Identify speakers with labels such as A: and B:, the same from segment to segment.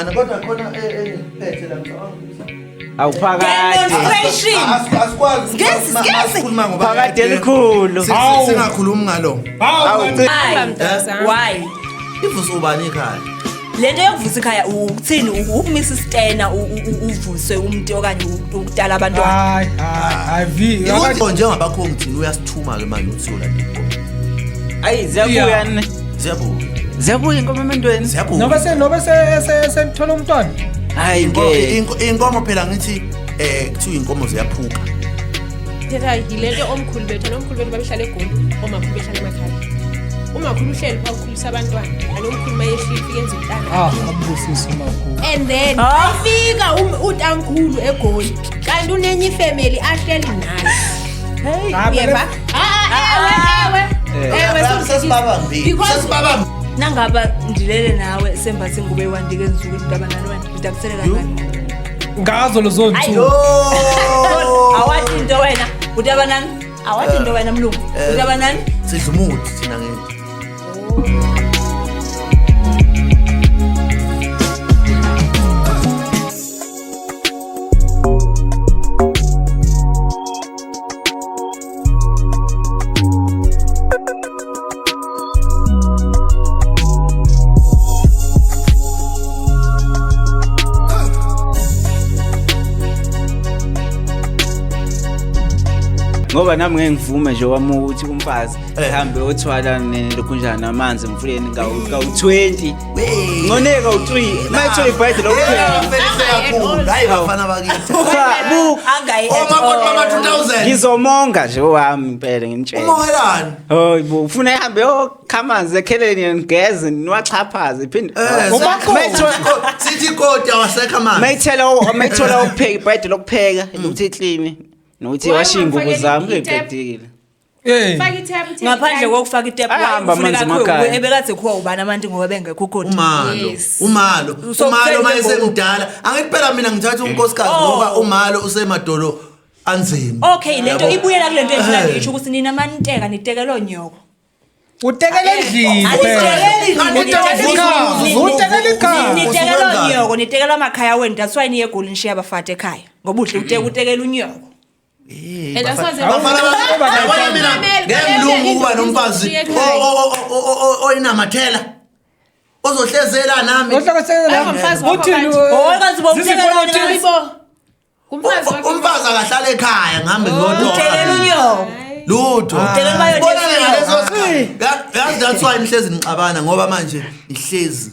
A: Kodwa khona engiphethe la, ngicabanga ukuthi
B: Awuphakade.
C: Demonstration.
A: Asikwazi
C: Ngesi, ngesi.
A: sikhuluma ngoba
B: Phakade elikhulu.
A: Singakhulumi ngalo.
C: Why? Why?
A: Ivusa ubani ekhaya?
C: Lento yokuvusa ikhaya ukuthini? Ukumisa isitena, uvuse umuntu okanye ukutala abantwana?
D: Hayi, hayi, hayi, V.
A: Ukuthi njengabakhongi thina uyasithuma ke manje uthi uyolanda inkomo.
B: Ayi, ziyabuya ne.
A: Ziyabuya.
B: Ziyabuya inkomo emendweni.
A: Ziyabuya.
D: Noba se senithola umntwana.
B: Hayi ke.
A: Inkomo phela ngithi kuthiwa inkomo ziyaphuka.
E: Thetha yilento, omkhulu bethu nomkhulu bethu babehlala eGoli, omakhulu behlala emakhaya. Umakhulu uhleli phaa, ukhulisa abantwana, anomkhulu mayehlile ufike enza umntana.
D: Ah, abusise umakhulu.
E: And then afika utamkhulu eGoli, kanti unenye ifemeli ahleli nayo.
D: Hayi,
E: Uyeva? Ah, ewe, ewe, ewe.
A: Sesibabambile.
E: Because-
A: Sesibabambile.
C: Nangaba ndilele nawe sembathe ingubo eyi-one, ndike nzuku ndaba nani wena, ndidakusele kangani?
D: Ngazo lezo
C: Hayi.
D: nsuku.
C: Awathi into wena, utaba nani? Awathi into wena, mlungu, utaba nani?
A: Sidla umuthi thina ngeke.
B: Ngoba nami ngeke ngivume nje wami ukuthi umfazi hambe othwala nelokhunjana amanzi emfuleni kawu 20. Ngone kawu 3. Mayithola ibhayidi lokupheka.
A: Felihle kakhulu. Hayi, bafana bakithi.
B: Cha, bu
C: Angayi.
A: Omakoti bama 2000.
B: Ngizomonga nje owami impela, ngimtshela.
A: Umongelani?
B: Hayi bo, ufuna ihambe yokha amanzi ekheleni, ngigeze, niwaxhaphaze iphinde.
A: Sithi ikoti awasekho amanzi.
B: Mayithola ukupheka, ibhayidi lokupheka lokuthi clean nokuthi
E: Why
B: washe iy'ngubo
E: ungafakeli
B: zami
E: i-tap?
B: uyiqedile.
D: Eh.
E: Faka i-tap, uthele
C: Ngaphandle
E: i-tap.
C: kokufaka itep,
B: Ayahamba amanzi emakhaya.
C: ebekade khuwa ubani abantu ngoba bengekho ukhodi?
A: Umalo.
E: Yes.
A: Umalo.
C: So,
A: Umalo
C: kutheni
A: mayesemdala. Angithi phela mina ngithatha unkosikazi
C: Oh.
A: ngoba umalo usemadolo anzima.
C: Okay, lento
A: Yabo.
C: ibuyela kule nto endlela ngisho ukuthi nina maniteka nitekela onyoko.
D: Utekela endlini phela.
C: Anitekeli.
D: Utekela ikhaya. Utekela ikhaya.
C: Nitekela
A: Usukwenzani?
C: onyoko, nitekela amakhaya wenu. That's why niye eGoli, nishiya abafati ekhaya ngoba uhle uteke utekela unyoko.
E: And asoze-
A: Bafana yabona mina
E: Mamela,
A: ngeke ngilunge ukuba
E: mamela,
A: nomfazi
E: ushiye ekhaya.
A: oyinamathela ozohlezela nami.
D: Ohlakasela.
E: Ayingomfazi wakho
D: Uthini?
E: kanti.
C: Oh, kanti bowutekelani?
D: Zizipolitiki.
E: Hayibo. Kumfazi wakhe.
A: Umfazi akahlala ekhaya, ngihambe
C: Utekela
A: ngiyotola.
C: unyoko.
A: Lutho.
C: Utekela bayo.
A: Bonana ngaleso sikhathi. Yazi, that's why nihlezi nixabana, ngoba manje nihlezi,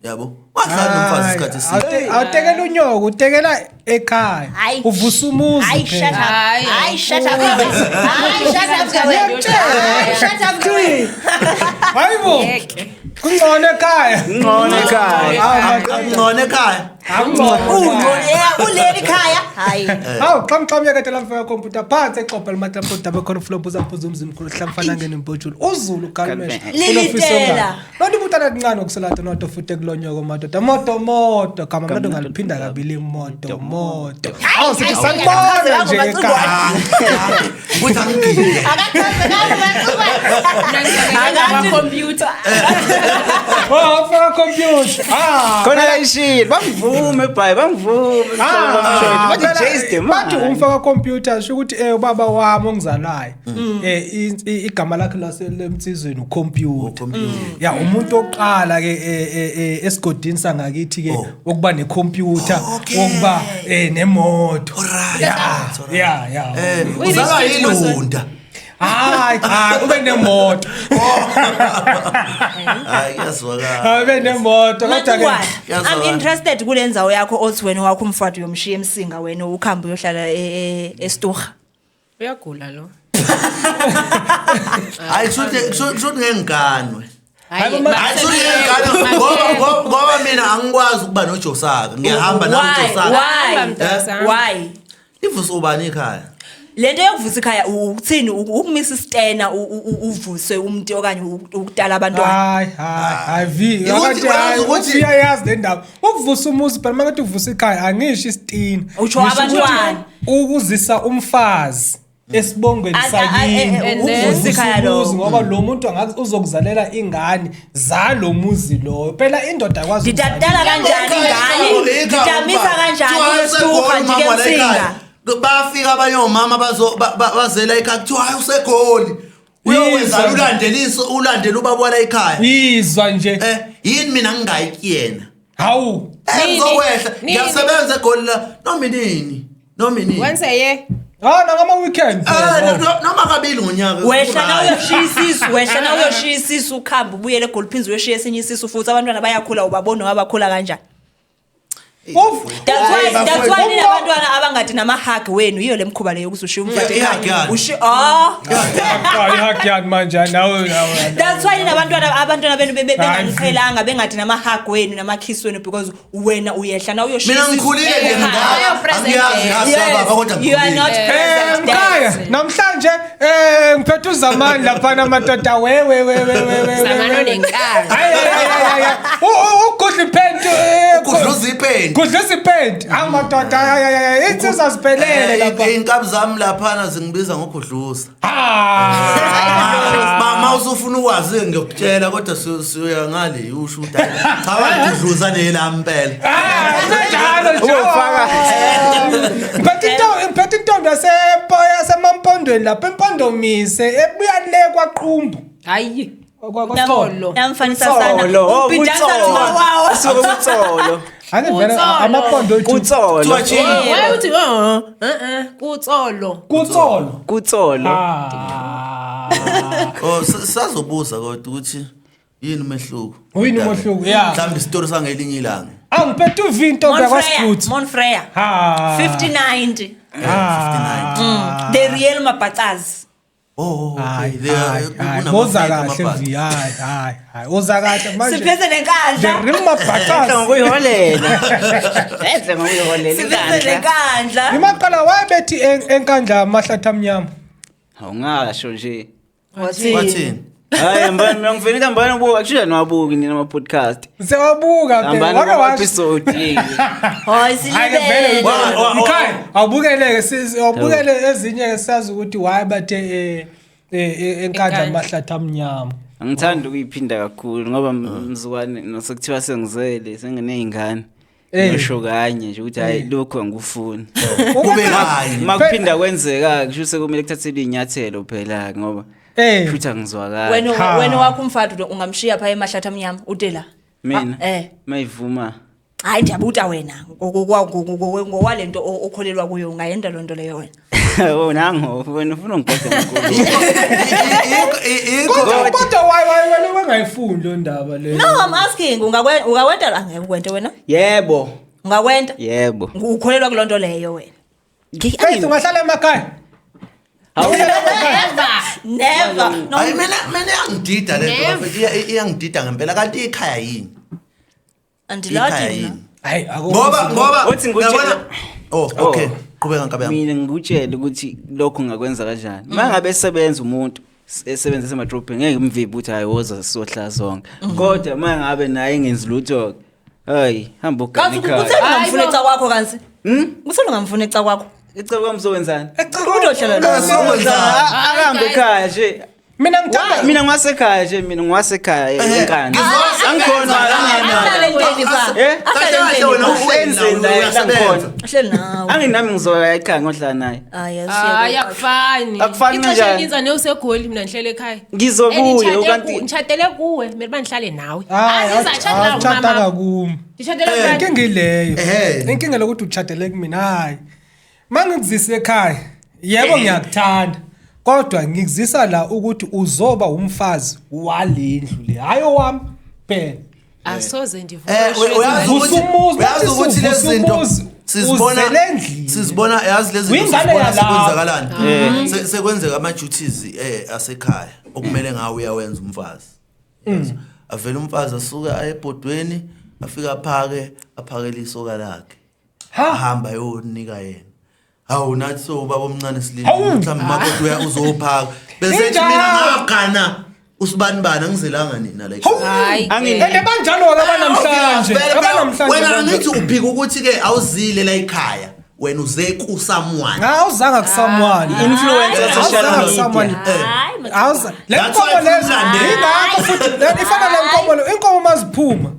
A: yabo, wahlala nomfazi isikhathi eside.
D: Awutekela unyoko, utekela ekhaya.
C: Hayi.
D: Uvusa umuzi
C: Hayi, shut
D: phela.
C: up.
E: Hayi.
C: Hayi, shut up. Hayi, shut up wena. Hayi, shut up wena.
D: Hayibo.
E: Ngeke.
D: Kungcono ekhaya.
B: Ngcono ekhaya.
D: Hawu, madoda.
A: Ngcono ekhaya.
D: Akungcono.
C: Ungcono yeah, uleli khaya. Hayi.
D: Hawu, xam xam yakade lamfaka computer phansi exobha limatafo dabe khona flop uzaphuza umzimkhulu hlamfana ngene impotshulu uZulu kalmesh.
C: Lilitela.
D: Lonto ubutana kancane okuselata noto futhi kulonyoko madoda moto moto gama mntu ngaliphinda kabili moto moto. Hawu, sithi sanibona nje ekhaya.
A: Ukuthi angigile.
E: Computer.
D: Oh, faka computer. Ah.
B: Khona kayishilo, bangivume bhayi, bangivume.
D: Ah,
B: Bathi
D: phela,
B: Jace the
D: bathi
B: man.
D: umfaka computer sho ukuthi ubaba wami ongizalayo igama lakhe lasemtsizweni ucomputer. Ya, umuntu oqala ke esigodini sangakithi ke
A: Oh.
D: ukuba necomputer, ukuba nemoto.
A: Alright.
D: Ya, ya, ya.
A: Uzalwa yilunda.
D: Hayi cha, ube nemoto.
A: Hayi, kuyazwakala.
D: Ube nemoto kodwa ke
C: Macingwane, I'm
A: Kuyazwakala.
C: interested kule ndzawo yakho othi wena wakho umfati uyomshiya eMsinga, wena ukhambe uyohlala eSturha.
E: Uyagula lo.
A: Hayi, kushuthi ngeke ngiganwe.
E: Hayi,
A: Hayi, kushuthi ngeke ngiganwe ngoba mina angikwazi ukuba noJosaka, ngiyahamba
C: Why?
A: nami
C: Why?
E: Why?
C: Why?
A: Ivusa ubani ekhaya?
C: Lento yokuvusa ikhaya ukuthini? Ukumisa isitena, uvuse umuntu okanye ukutala abantwana?
D: Hayi, hayi, hayi, V.
A: Ukuthi
D: Akathi, hayi,
A: uyazi ukuthi-
D: uyayazi le ndaba. Ukuvusa umuzi phela, makathi uvusa ikhaya, angisho isitini.
C: Usho
D: Ngisho ukuthi
C: abantwana.
D: Ukuzisa umfazi. Esibongweni sakini.
E: And then-
D: Uvusa
C: Ikhaya
D: umuzi
C: lowo.
D: ngoba lo muntu uzokuzalela ingane zalo muzi loyo. Phela indoda akwazi
C: Nditatala kanjani ingane? Ndidamisa kanjani uyesuka njike emsinga?
A: Bafika abanye omama bazela ekhaya, kuthiwa hayi useGoli. Uyokwenza
D: Yizwa.
A: ulandeliso ulandela ubaba wala ekhaya.
D: Yizwa nje.
A: Yini mina ngingayi kuyena?
D: Hawu.
E: Nini?
A: Ngizokwehla.
E: Nini?
A: Ngiyasebenza eGoli la. Noma inini? Noma inini?
E: Once a year.
D: Ah, nangama weekend.
A: Noma kabili ngonyaka.
C: Wehla na uyoshiya isisu, wehla na uyoshiya isisu ukuhamba ubuyele eGoli phinde uyoshiya esinye isisu futhi abantwana bayakhula ubabona wabakhula kanjani. That's why nina abantwana abangadi nama-hug wenu, yiyo le mkhuba leyo ukuthi ushiye umfati
A: Yeah,
C: ekhaya.
A: yeah.
C: Ah.
D: Hayi manje nawe nawe.
C: That's why nina abantwana benu benganiqhelanga, bengadi nama-hug wenu nama-kiss wenu, because wena uyehla na uyoshiya
A: Mina
C: isisu
A: ngikhulile nje
C: ekhaya.
A: ngidala.
E: Present
A: Angiyazi
E: day.
A: ngazi
C: Yes,
A: baba kodwa
C: you are not
A: ngikhulile.
C: present
D: Mkhaya
C: dad.
D: namhlanje ngiphethe uzamani lapha namadoda we we we we we we.
E: Zamani onenkani.
D: Hayi hayi hayi. Ugudla iphenti.
A: Ugudluza iphenti.
D: Gudluza iphenti. Amadoda hayi hayi hayi insizwa ziphelele lapha.
A: Iy'nkabi zami laphana zingibiza ngogudluza.
D: Ah.
A: Ma usufuna ukwazi ngiyokutshela kodwa siya ngale usho ukuthi hayi, cha wangidluza nelami impela.
D: Ah, senjalo nje. Ngiphethe intombi yasemampondweni lapha eMpondomise ebuya le kwaQumbu.
E: Hayi.
D: KwaXolo.
C: Namfanisa sana.
B: Kutsolo, oh,
C: Ubhidansa
B: kutsolo.
C: wawo.
B: Suke kutsolo.
D: Ake vele
E: Kutsolo.
D: amaphondo ethu.
B: Kutsolo.
A: Kuthiwa chini.
E: Why uthi kutsolo.
D: Kutsolo.
B: Kutsolo.
D: Ah.
A: Oh, sazobuza kodwa ukuthi yini umehluko?
D: Uyini umehluko? Yeah.
A: Mhlawumbe isitori sangelinye ilanga.
D: Angiphethe uvinto bakwaSiguthu.
C: Monfreya.
D: Ha.
C: 50-90.
D: Ah.
C: The real mabhacazi.
A: Oh, okay.
D: Hayi,
A: They are-
D: hayi, hayi,
A: kunama
D: boza
A: fake
D: kahle
A: amabhaca.
D: Vi, hayi, hayi, hayi. Uza kahle manje.
C: Siphethe
D: The
C: nenkandla.
D: real mabhacazi.
B: Ngokuyiholela. Enhle ngokuyiholela
C: Siphethe
B: inkandla.
C: nenkandla.
D: Imaqala wayebethi enkandla amahlathi amnyama.
B: Awungasho nje.
A: Wathini?
B: Hayi mbani mina ngifuna mbani ubuka actually niwabuki nina ama podcast.
D: Sewabuka phela.
B: Hambani
D: Wake
B: kuma
D: washo.
B: episode.
C: Hayi
D: Hayi ke vele
C: silibele.
D: Mkhaya awubukeleke sisi awubukele ezinye ke sazi ukuthi why bathe enkandla
E: Enkandla.
D: amahlathi amnyama.
B: Angithandi ukuyiphinda kakhulu ngoba mzukwane nosekuthiwa sengizele senginezingane. Ngisho kanye nje ukuthi hayi lokhu angikufuni.
A: Kube kanye.
B: Makuphinda kwenzeka kusho sekumele kuthathelwe inyathelo phela ngoba futhi angizwakala.
C: Wena
D: Ha.
C: wena wakho umfati ungamshiya pha emahlathi amnyama ude la.
B: Mina mayivuma
C: Hayi ndiyabuta wena ngokwalento okholelwa kuyo ungayenda loo nto leyo wena.
B: Oh nango wena ufuna ungibhede ngonkulumo.
A: Ikho
D: Kodwa why wena wengayifuni lo ndaba le.
C: No, I'm asking ungakwenta la ngeke ukwente wena.
B: Yebo.
C: Ungakwenta?
B: Yebo.
C: Ukholelwa kuloo nto leyo wena.
D: Faith ungahlala emakhaya.
C: Never. No.
A: Hayi mina iyangidida le nto
E: Never.
A: bafethu. Iyangidida ngempela kanti ikhaya yini? Ikhaya
C: Andiladi mina.
A: yini?
D: Hayi akho.
A: Ngoba
B: Uthi ngikutshele-
A: uyabona- Oh, okay. Qhubeka nkabe yami.
B: Mina ngikutshele ukuthi lokho ngakwenza kanjani. Mangabe esebenza umuntu esebenza esemadrobheni ngeke ngimvibe ukuthi hayi woza sizohlala sonke. Kodwa mangabe naye engenzi lutho hayi hamba ugane
C: Kanti
B: ekhaya.
C: kutheni ungamfuni
E: Hayi bo.
C: eca kwakho kanti? Kutheni ungamfuni eca kwakho?
B: Icebo kwami uzokwenzani?
C: Udohlala la.
A: Uzokwenzani?
B: Akahambe ekhaya nje.
D: Mina ngithanda
B: Mina ngiwasekhaya nje mina ngiwasekhaya enkandla. Angikhona
C: Ahlale entweni pha.
B: Eh?
C: Ahlale
A: Kahle kahle
C: entweni
A: wena
C: pha.
A: uhleli
B: Wenzeni
A: nawe,
B: la
A: uyasebenza.
B: ngikhona?
C: Ahlale nawe.
B: Anginami ngizoya ekhaya ngodlala naye.
C: Hayi
E: Hayi akufani.
B: Akufani
E: Ixesha
B: kanjani?
E: elininzi anewusegoli mina ngihlele ekhaya.
B: Ngizobuya,
E: And
B: ukanti-
E: ngitshatele kuwe, kumele uba ngihlale nawe.
D: Hayi
E: Angizatshata nawe
D: awutshata
E: mama.
D: kumi.
E: Ngitshatele kubani?
D: Inkinga ileyo.
A: Ehhe.
D: Inkinga lokuthi uchatele kumina hayi. Mangikuzisa ekhaya, yebo ngiyakuthanda. Kodwa ngikuzisa la ukuthi uzoba umfazi walendlu le. Hayi owami phela.
E: Asoze ndivume.
A: Uyazi
D: Vusa
A: ukuthi
D: umuzi,
A: uyazi
D: bathi
A: ukuthi lezi
D: sivusa
A: zinto
D: umuzi,
A: sizibona
D: uzele endlini.
A: sizibona yazi lezi zinto
D: Uyingane
A: sizibona
D: yalapha.
A: sekwenzakalani. Sekwenzeka ama duties asekhaya okumele ngawe uyawenza umfazi. Avele umfazi asuke aye ebhodweni afike aphake aphakele isoka lakhe.
D: Ha.
A: Ahamba ayonika yena. Hawu nathi so ubaba omncane silindile
D: Hawu.
A: mhlawumbe makoti uya uzophaka. Bese ethi
D: Injalo.
A: mina ngagana usibani bani angizelanga nina la. ekhaya.
E: Hayi.
D: And banjalo ke abanamhlanje.
A: Vele phela,
D: Abanamhlanje.
A: wena
D: banjalo.
A: angithi uphika ukuthi ke awuzile la ekhaya. Wena uze ku someone.
D: Awuzanga kusomeone.
B: Influencer social
D: Awuzanga
B: media.
D: kusomeone.
C: Hayi,
D: Awuza le
A: That's
D: nkomo
A: why
D: lezo
A: umlandela.
D: ingakho futhi ifana le nkomo le inkomo maziphuma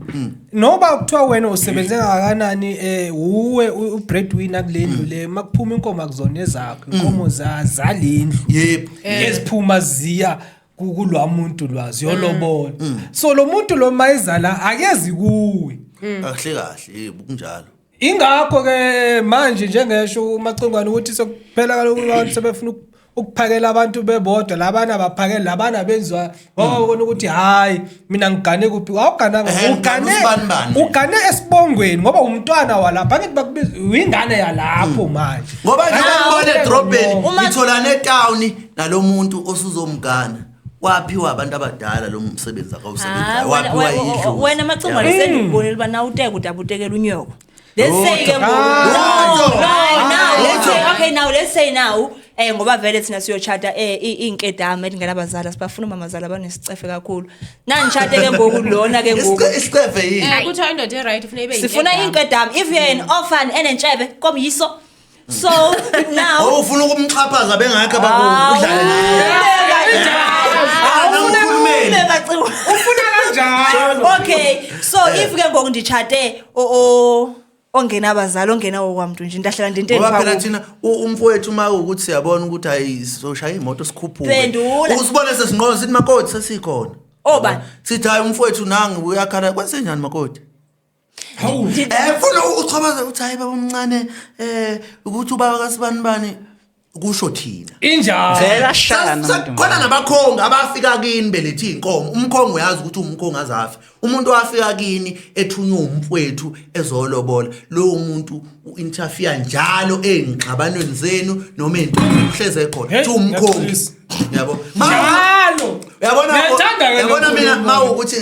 D: noba kuthiwa wena usebenze kangakanani uwe ubreadwinner kule ndlu le, makuphuma inkomo akuzona ezakho, inkomo zalendlu
A: Yebo.
D: eziphuma ziya kulwa muntu lwazi yolobola. So lo muntu lo mayizala akezi kuwe.
A: Kahle kahle, yebo, kunjalo.
D: Ingakho ke manje njengesho uMacingwane ukuthi sekuphela kaloku abantu sebefuna ukuphakela abantu bebodwa, labana baphakela labana benziwa wabona ukuthi hayi mina ngigane kuphi, awugananga.
A: Ehhe,
D: Ugane
A: ngigane usibanibani.
D: ugane esibongweni ngoba umntwana walapha, angithi bakubiza uyingane yalapho manje.
A: Ngoba nje
D: Ah,
A: ngibona edrobheni
D: Uma-
A: ngitholana etown nalomuntu osuzomgana, waphiwa abantu abadala lo msebenzi akawusebenzayo, waphiwa yidlozi.
C: Wena Macingwane, sendikubonile uba na uteka udabutekela unyoko. Let's say ke ngoku,
A: Lutho.
C: no, now let's say,
A: Lutho.
C: okay, now let's say now ngoba vele thina siyochata iy'nkedama etingenabazali, asibafuna umamazala abanesicefe kakhulu. Nanishate ke ngoku lona ke ngoku
A: Isicefe yini?
E: Kuthiwa indoda e-right ufuna ibe
C: sifuna
E: yinkedama.
C: iy'nkedama. If you're an orphan enentshebe komyiso, so now
A: Oh, ufuna ukumxhaphaza bengakho abakudlale naye. Awukhulumeli.
D: Ufuna kanjalo.
C: Okay, so if ke ngoku nditshate ongenabazali, ongenawo kwamntu nje, ndahlala ndinteni
A: Ngoba phela
C: phaa.
A: thina umfowethu uma ukuthi siyabona ukuthi hayi soshaya imoto sikhuphuke.
C: Phendula.
A: Usibone sesinqola sithi makoti sesikhona.
C: Obani?
A: Sithi hayi umfowethu nangu uyakhala kwenzenjani makoti?
D: Hawu.
A: Funa uchabaza uthi hayi baba omncane ukuthi ubaba kasibani bani kusho thina.
D: Injalo.
B: Vela shana.
A: Khona nabakhongi abafika kini belethe iy'nkomo. Umkhongi uyazi ukuthi umkhongi azafe. Umuntu owafika kini ethunywe umfowethu ezolobola, lowo muntu u-interfere njalo ey'ngxabanweni zenu noma ey'ntombini, uhlezi ekhona.
D: Hey,
A: Kuthiwa umkhongi.
D: ngiyaxolisa.
A: Yabo.
D: Njalo.
A: Uyabona,
D: Ngiyathanda ke
A: uyabona
D: lokhu
A: mina
D: khuluma.
A: ma ukuthi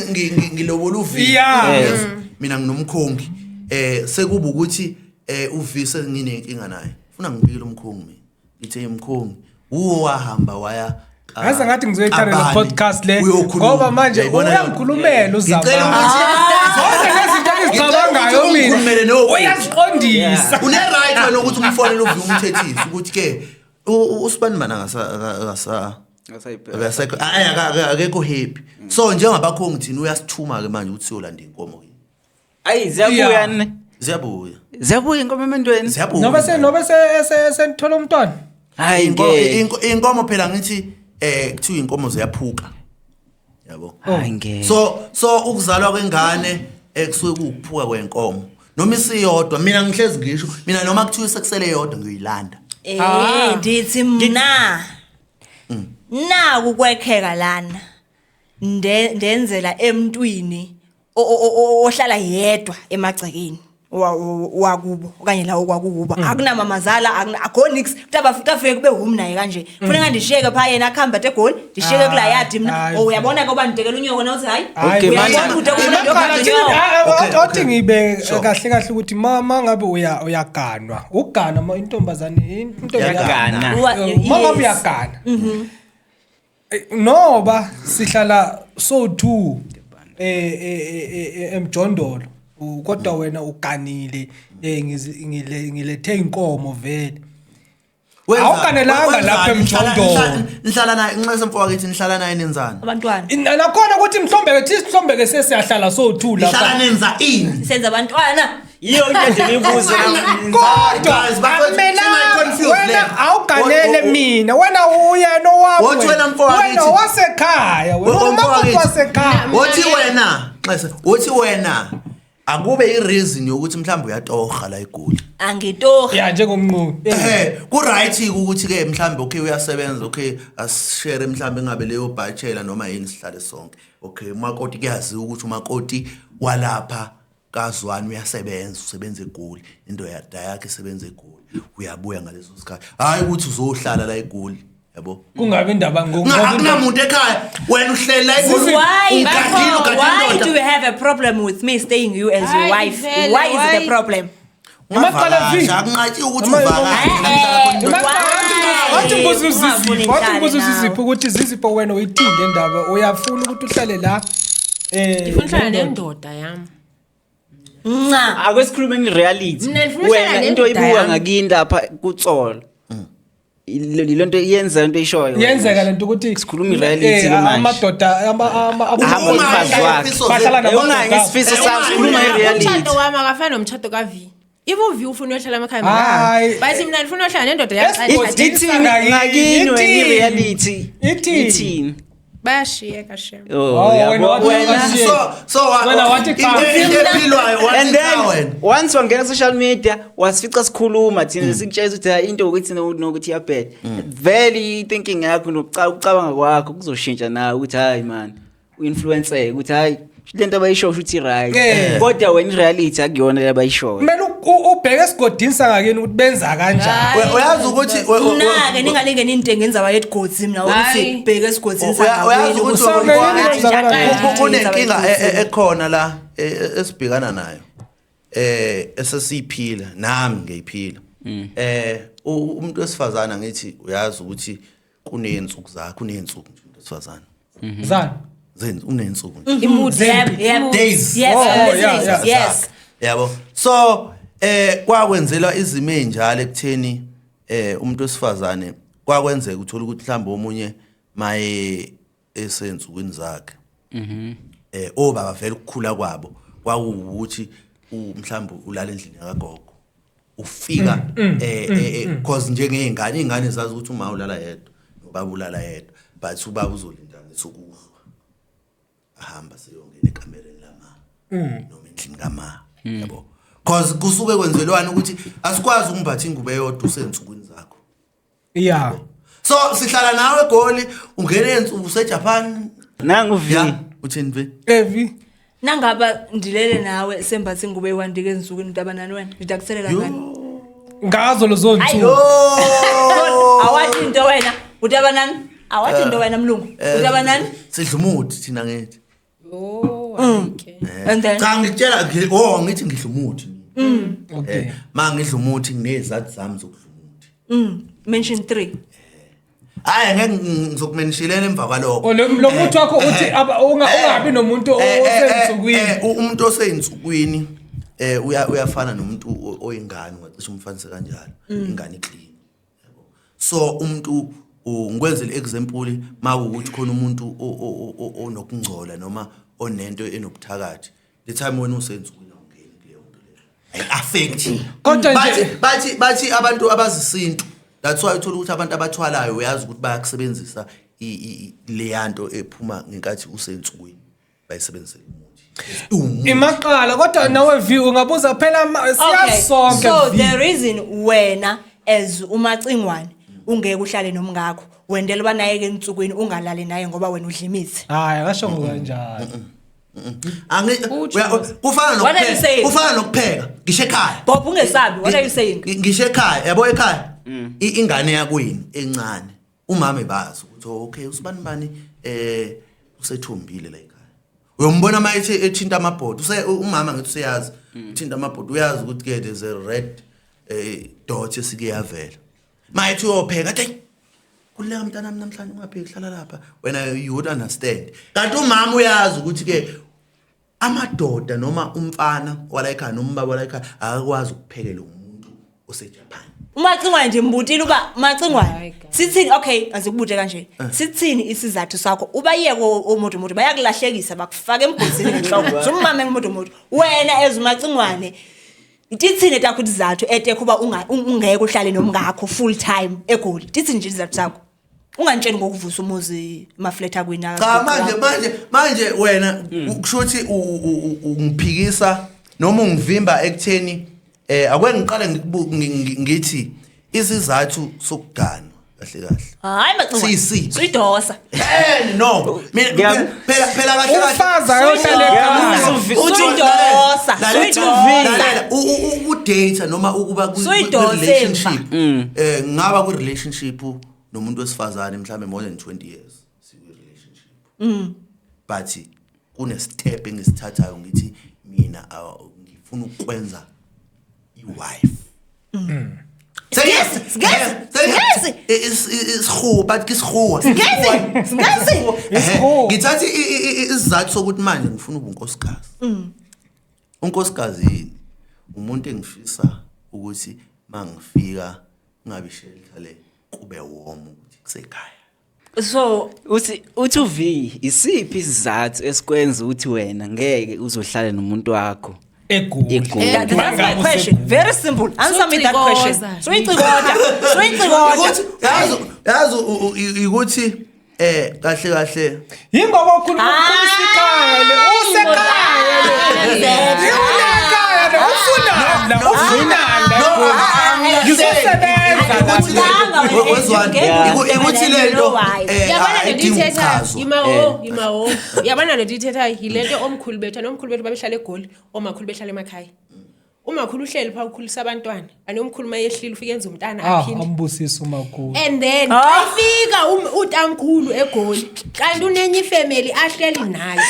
A: ngilobola uVi.
D: Yeah.
A: Yes. Mina nginomkhongi. Sekuba ukuthi uVi senginenkinga naye. Funa ngibikele umkhongi mina. Ngithe umkhongi uwo wahamba waya
D: Ngaze ngathi ngizoyithanda le
A: kabani,
D: podcast le
A: uyokhuluma.
D: ngoba manje
A: Uyayibona leyo nto?
D: uyangikhulumela uzama.
A: Ngicela ukuthi
D: Zonke lezi zinto engizicabangayo
A: Ngicela ukuthi
D: mina
A: ungikhulumele nokho.
D: uyaziqondisa.
A: Une right wena ukuthi umfonele uVi umthethise ukuthi ke usibani mana akasa akasekho, akekho happy. So njengabakhongi thina uyasithuma ke manje ukuthi siyolanda inkomo ke.
B: Ayi, ziyabuya
D: Yeah.
B: ne.
A: Ziyabuya.
B: Ziyabuya inkomo emendweni.
A: Ziyabuya.
D: Noba senithola umntwana.
B: Hayi ngeke.
A: Inkomo phela ngithi kuthiwa inkomo ziyaphuka. Yabo.
B: Hayi ngeke.
A: So ukuzalwa kwengane kusuke kuwukuphuka kwenkomo. Noma isiyodwa mina ngihlezi ngisho mina noma kuthiwa sekusele yodwa ngiyoyilanda.
D: Ah.
C: Ndithi mna naku kwekheka lana ndenzela emntwini ohlala yedwa emagcekeni wakubo okanye lawo kwakubo, akunamamazala, akho nix, kutafike kube humi naye kanje, funeka ndishiyeke phaa yena akuhambe ade egoli, ndishiyeke kulaa yadi mna.
D: Hayi.
C: Oh, uyabona ke uba ndidekela unyoko na uthi hayi.
D: Hayi,
B: Okay,
C: uyabona
B: manje-
C: ukuthi ufuna
D: Imaqala
C: ndiyogada
D: thina,
C: unyoko.
A: Okay,
D: othi
A: okay.
D: ngibe
A: Sure.
D: kahle kahle ukuthi ma ngabe uyaganwa, ukugana ma intombazane intombi
B: Iyagana.
D: Ma ngabe
C: Yes.
D: uyagana. Noba sihlala so two emjondolo, kodwa wena uganile, ngilethe inkomo vele. Awuganelanga
A: Wenzani?
D: lapha emjondolo.
A: Nihlala naye nxese mfowethu, nihlala naye nenzani?
C: Abantwana.
D: Nakhona ukuthi mhlombe ke thithi mhlombe ke sesiyahlala so two
A: Nihlala
D: lapha.
A: nenza ini?
C: Senza abantwana.
B: Yiyo into nje ngiyibuze.
D: Kodwa
A: Guys, bafowethu,
D: akumelanga
A: singayi-confuse
D: wena
A: le.
D: awuganele mina, wena uyena owami.
A: Wothi wena mfowethu.
D: Wena wasekhaya, wena
A: Wo-
D: umakoti
A: mfowethu.
D: wasekhaya.
A: Wothi wena, nxese, wothi wena akube i-reason yokuthi mhlawumbe uyatoha la eGoli.
C: Angitohi.
D: Ya njengomnqobi.
A: Ku right ukuthi ke mhlambe okay uyasebenza, okay asishare mhlambe ngabe leyo bachelor noma yini sihlale sonke. Okay, umakoti kuyaziwa ukuthi umakoti walapha kaZwani uyasebenza, usebenza eGoli, into yakhe isebenza eGoli. Uyabuya ngaleso sikhathi. Hayi ukuthi uzohlala la eGoli, yabo.
D: Kungabe indaba
A: Akunamuntu ekhaya, wena uhleli la eGoli.
C: Why?
A: Ugadile, ugadile
C: Why
A: indoda.
C: do you have a problem with me staying you as your
E: Hayi,
C: wife?
E: vele,
C: Why is it a
E: why?
C: problem?
D: Imaqala vi.
A: Ungavakashi, akunqatshiwe ukuthi
D: Noma-
A: uvakashe. La kuhlala khona indoda.
D: Wathi ngibuza
C: Ungafuni
D: uZizipho, wathi ngibuza
C: ngihlale
D: uZizipho ukuthi Zizipho wena uyithini le ndaba? Uyafuna ukuthi uhlale la
E: Ngifuna uhlala
D: nendoda?
E: nendoda yami.
C: Nca.
B: Ake sikhulume nge-reality.
E: Mina ngifuna ukuhlala
B: Wena into
E: nendoda
B: oyibuka
E: yami.
B: ngakini lapha kutsolo. Ile nto iyenza into eyishoyo.
D: Yenzeka lento ukuthi
B: Sikhuluma i-reality ke manje.
D: Amadoda
B: Ahamba nomfazi wakhe.
D: Bahlala
B: Eh,
D: namadoda.
B: ungayi ngesifiso sakho, sikhuluma i-reality.
E: Umshado wami akafani nomshado ka-V. If uV ufuna uyohlala emakhaya
D: Hayi.
E: makahambe. Bathi mina ngifuna uyohlala nendoda yami.
D: Esigodini
B: Ithini
D: Ngakini,
B: ngakini wena
D: ithini?
B: i-reality?
D: Ithini?
B: Ithini?
E: Bayashiyeka shem.
B: Oh,
D: Oh,
B: yabo,
D: wena wathi
B: wena.
D: ungashiyi.
A: So
D: Wena wathi cha.
A: into ephilwayo wathi
B: And
A: cha
B: then
A: wena.
B: once wangena social media wasifica sikhuluma thina sikutshela ukuthi hayi into ukuthi nokuthi iyabheda. Vele i-thinking yakho nokucabanga kwakho kuzoshintsha nawe ukuthi hayi man u-influence ukuthi hayi lento abayishoyo ukuthi right.
D: Eh.
B: Kodwa wena i-reality akuyona le abayishoyo.
D: Kumele ubheke esigodini sangakini ukuthi benza kanjani.
A: Uyazi ukuthi
C: Mna-ke ningalinge nintenge indzaba yedigodzi mna ukuthi
E: Hayi.
C: bheke esigodzini
A: Uyazi ukuthi
D: Usame yini kwenzakala
A: kunenkinga ekhona la esibhekana nayo esesiyiphila nami ngiyiphila umuntu wesifazana ngithi uyazi ukuthi kuneyinsuku zakhe kuneyinsuku nje umuntu wesifazana
D: Zani.
A: zenzu uneyinsuku nje
E: Imood.
C: Yep.
A: Days.
C: Yes,
D: Oh,
C: I'm listening.
D: yeah, yeah.
C: Yes.
A: Yabo so kwakwenzela izimo ezinjalo ekutheni umuntu wesifazane kwakwenzeka uthola ukuthi mhlawumbe omunye maye esensukwini zakhe obaba vele ukukhula kwabo kwakuwukuthi mhlawumbe ulala endlini kagogo ufika cause njengezingane izingane zazi ukuthi uma ulala yedwa nobaba ulala yedwa but ubaba uzolinda ngesokuhlwa ahamba seyongena ekamereni lama noma endlini kama yabo cause kusuke kwenzelwana ukuthi asikwazi ukumbatha ingubo eyodwa usensukwini zakho
D: Yeah.
A: so sihlala nawe egoli ungene ensuku useJapan
B: Nangu V.
A: ya uthini ve
D: Evi.
C: Nangaba ndilele nawe sembatha ingubo eyiwandike ezinsukwini mntabanani wena ndidakuselela ngani
D: Ngazo lezo
C: Hayi.
D: nsuku.
C: Awathi into wena utabanani awathi into wena mlungu utabanani
A: sidla umuthi thina ngithi
E: Oh, okay.
C: And then
A: cha ngitshela oh ngithi ngidla umuthi
D: Okay.
A: ma ngidla umuthi nginezathu zami zokudla umuthi
C: mention 3
A: hayi ngeke ngizokumenishilela emva kwalokho
D: Oh, lo muthi wakho uthi ungabi nomuntu osensukwini.
A: Umuntu oseyinsukwini uyafana nomuntu oyingane ungacishe umfanise kanjalo ingane iclean yabo so umuntu ngikwenzele example makuwukuthi khona umuntu onokungcola noma onento enobuthakathi the time wena usensukwini awungeni kuleyo nto leyo ayi-affect
D: Kodwa nje-
A: bathi abantu abazisintu that's why uthola ukuthi abantu abathwalayo uyazi ukuthi bayakusebenzisa leyanto ephuma ngenkathi usensukwini bayisebenzisele umuthi Iwumuthi.
D: Imaqala kodwa nawe V ungabuza phela siyazi sonke
C: so
D: V.
C: the reason wena as umacingwane ungeke uhlale nomngakho wendela uba naye ke ensukwini ungalali naye ngoba wena udla imithi
D: Hayi akasho kanjalo.
E: Utsho.
A: Kufana
C: What are you
A: nokupheka
C: saying?
A: kufana nokupheka ngisho ekhaya
C: Bob ungesabi what are you saying
A: Ngisho ekhaya yabo ekhaya ingane yakwini encane umama ebazi ukuthi oh, okay usibani bani usethombile la ekhaya uyombona uma ethi ethinta amabhodi umama ngithi useyazi uthinta amabhodi uyazi ukuthi ke there's a red dot esike yavela mayethi uyopheka athi "Hey, kuleka mntanami namhlanje ungapheki hlala lapha wena you would understand kanti umama uyazi ukuthi ke amadoda noma umfana wala ekhaya noma ubaba wala ekhaya akakwazi ukuphekela umuntu oseJapan
C: Umacingwane nje mbutile uba macingwane
E: Hayi, guys.
C: sithini okay azikubute kanje sithini isizathu sakho ubayeke omotomoto bayakulahlekisa bakufaka emgodini ngenhloko zumame ngomotomoto wena as umacingwane tithini etakho izizathu etekho uba ungeke uhlale nomngakho full time eGoli tithini nje izizathu zakho ungantsheni ngokuvusa umuzi amaflat akwina
A: cha manje wena kusho ukuthi ungiphikisa noma ungivimba ekutheni ake ngiqale ngithi isizathu sokuganwa kahle kahle
C: hayi macingwane
A: Sisi.
C: suyidosa
A: No mina phela phela kahle kahle
D: Umfazi ayohlala ekhaya.
C: Suyidosa, suyidosa.
A: Lalela, ukudate noma ukuba
C: Suyidose
A: relationship ngaba ku relationship nomuntu wesifazane mhlambe more than 20 years sikwi relationship but kune step engisithathayo ngithi mina ngifuna ukwenza iwife.
C: Singesi, singesi, singesi.
A: Isihuwa but kisihuwa.
C: Singesi, singesi.
D: Isihuwa.
A: Ngithatha isizathu sokuthi manje ngifuna ubunkosikazi. Unkosikazi yini? Umuntu engifisa ukuthi mangifika ngabe shelter le kube warm ukuthi kusekhaya.
C: So
B: Uthi uV, isiphi isizathu esikwenza ukuthi wena ngeke uzohlala nomuntu wakho
D: Egoli.
B: eGoli?
C: That's my question. Very simple. Answer me that question.
E: Suyicikoza.
C: Suyicikoda. Suyicikoda.
A: Ukuthi yazi ukuthi kahle kahle
D: Yingoba ukhuluma ukukhulisa ikhaya le, usekhaya le. Unekhaya le, ufunani la, ufunani la eGoli? Ngizosebenza la.
A: Wezwani, ukuthi lento
E: Yabona lento
A: ayidingi
E: ithethayo
A: ukuchazwa.
E: imaho imaho, yabona lento ithethayo yilento omkhulu bethu nomkhulu bethu babehlala eGoli, omakhulu behlala emakhaya. Umakhulu uhleli pha ukhulisa abantwana, anomkhulu mayehlile ufike enza umntana
D: Ah,
E: aphinde.
D: ambusisa umakhulu.
E: And then afika utamkhulu eGoli, kanti unenye ifamily ahleli nayo.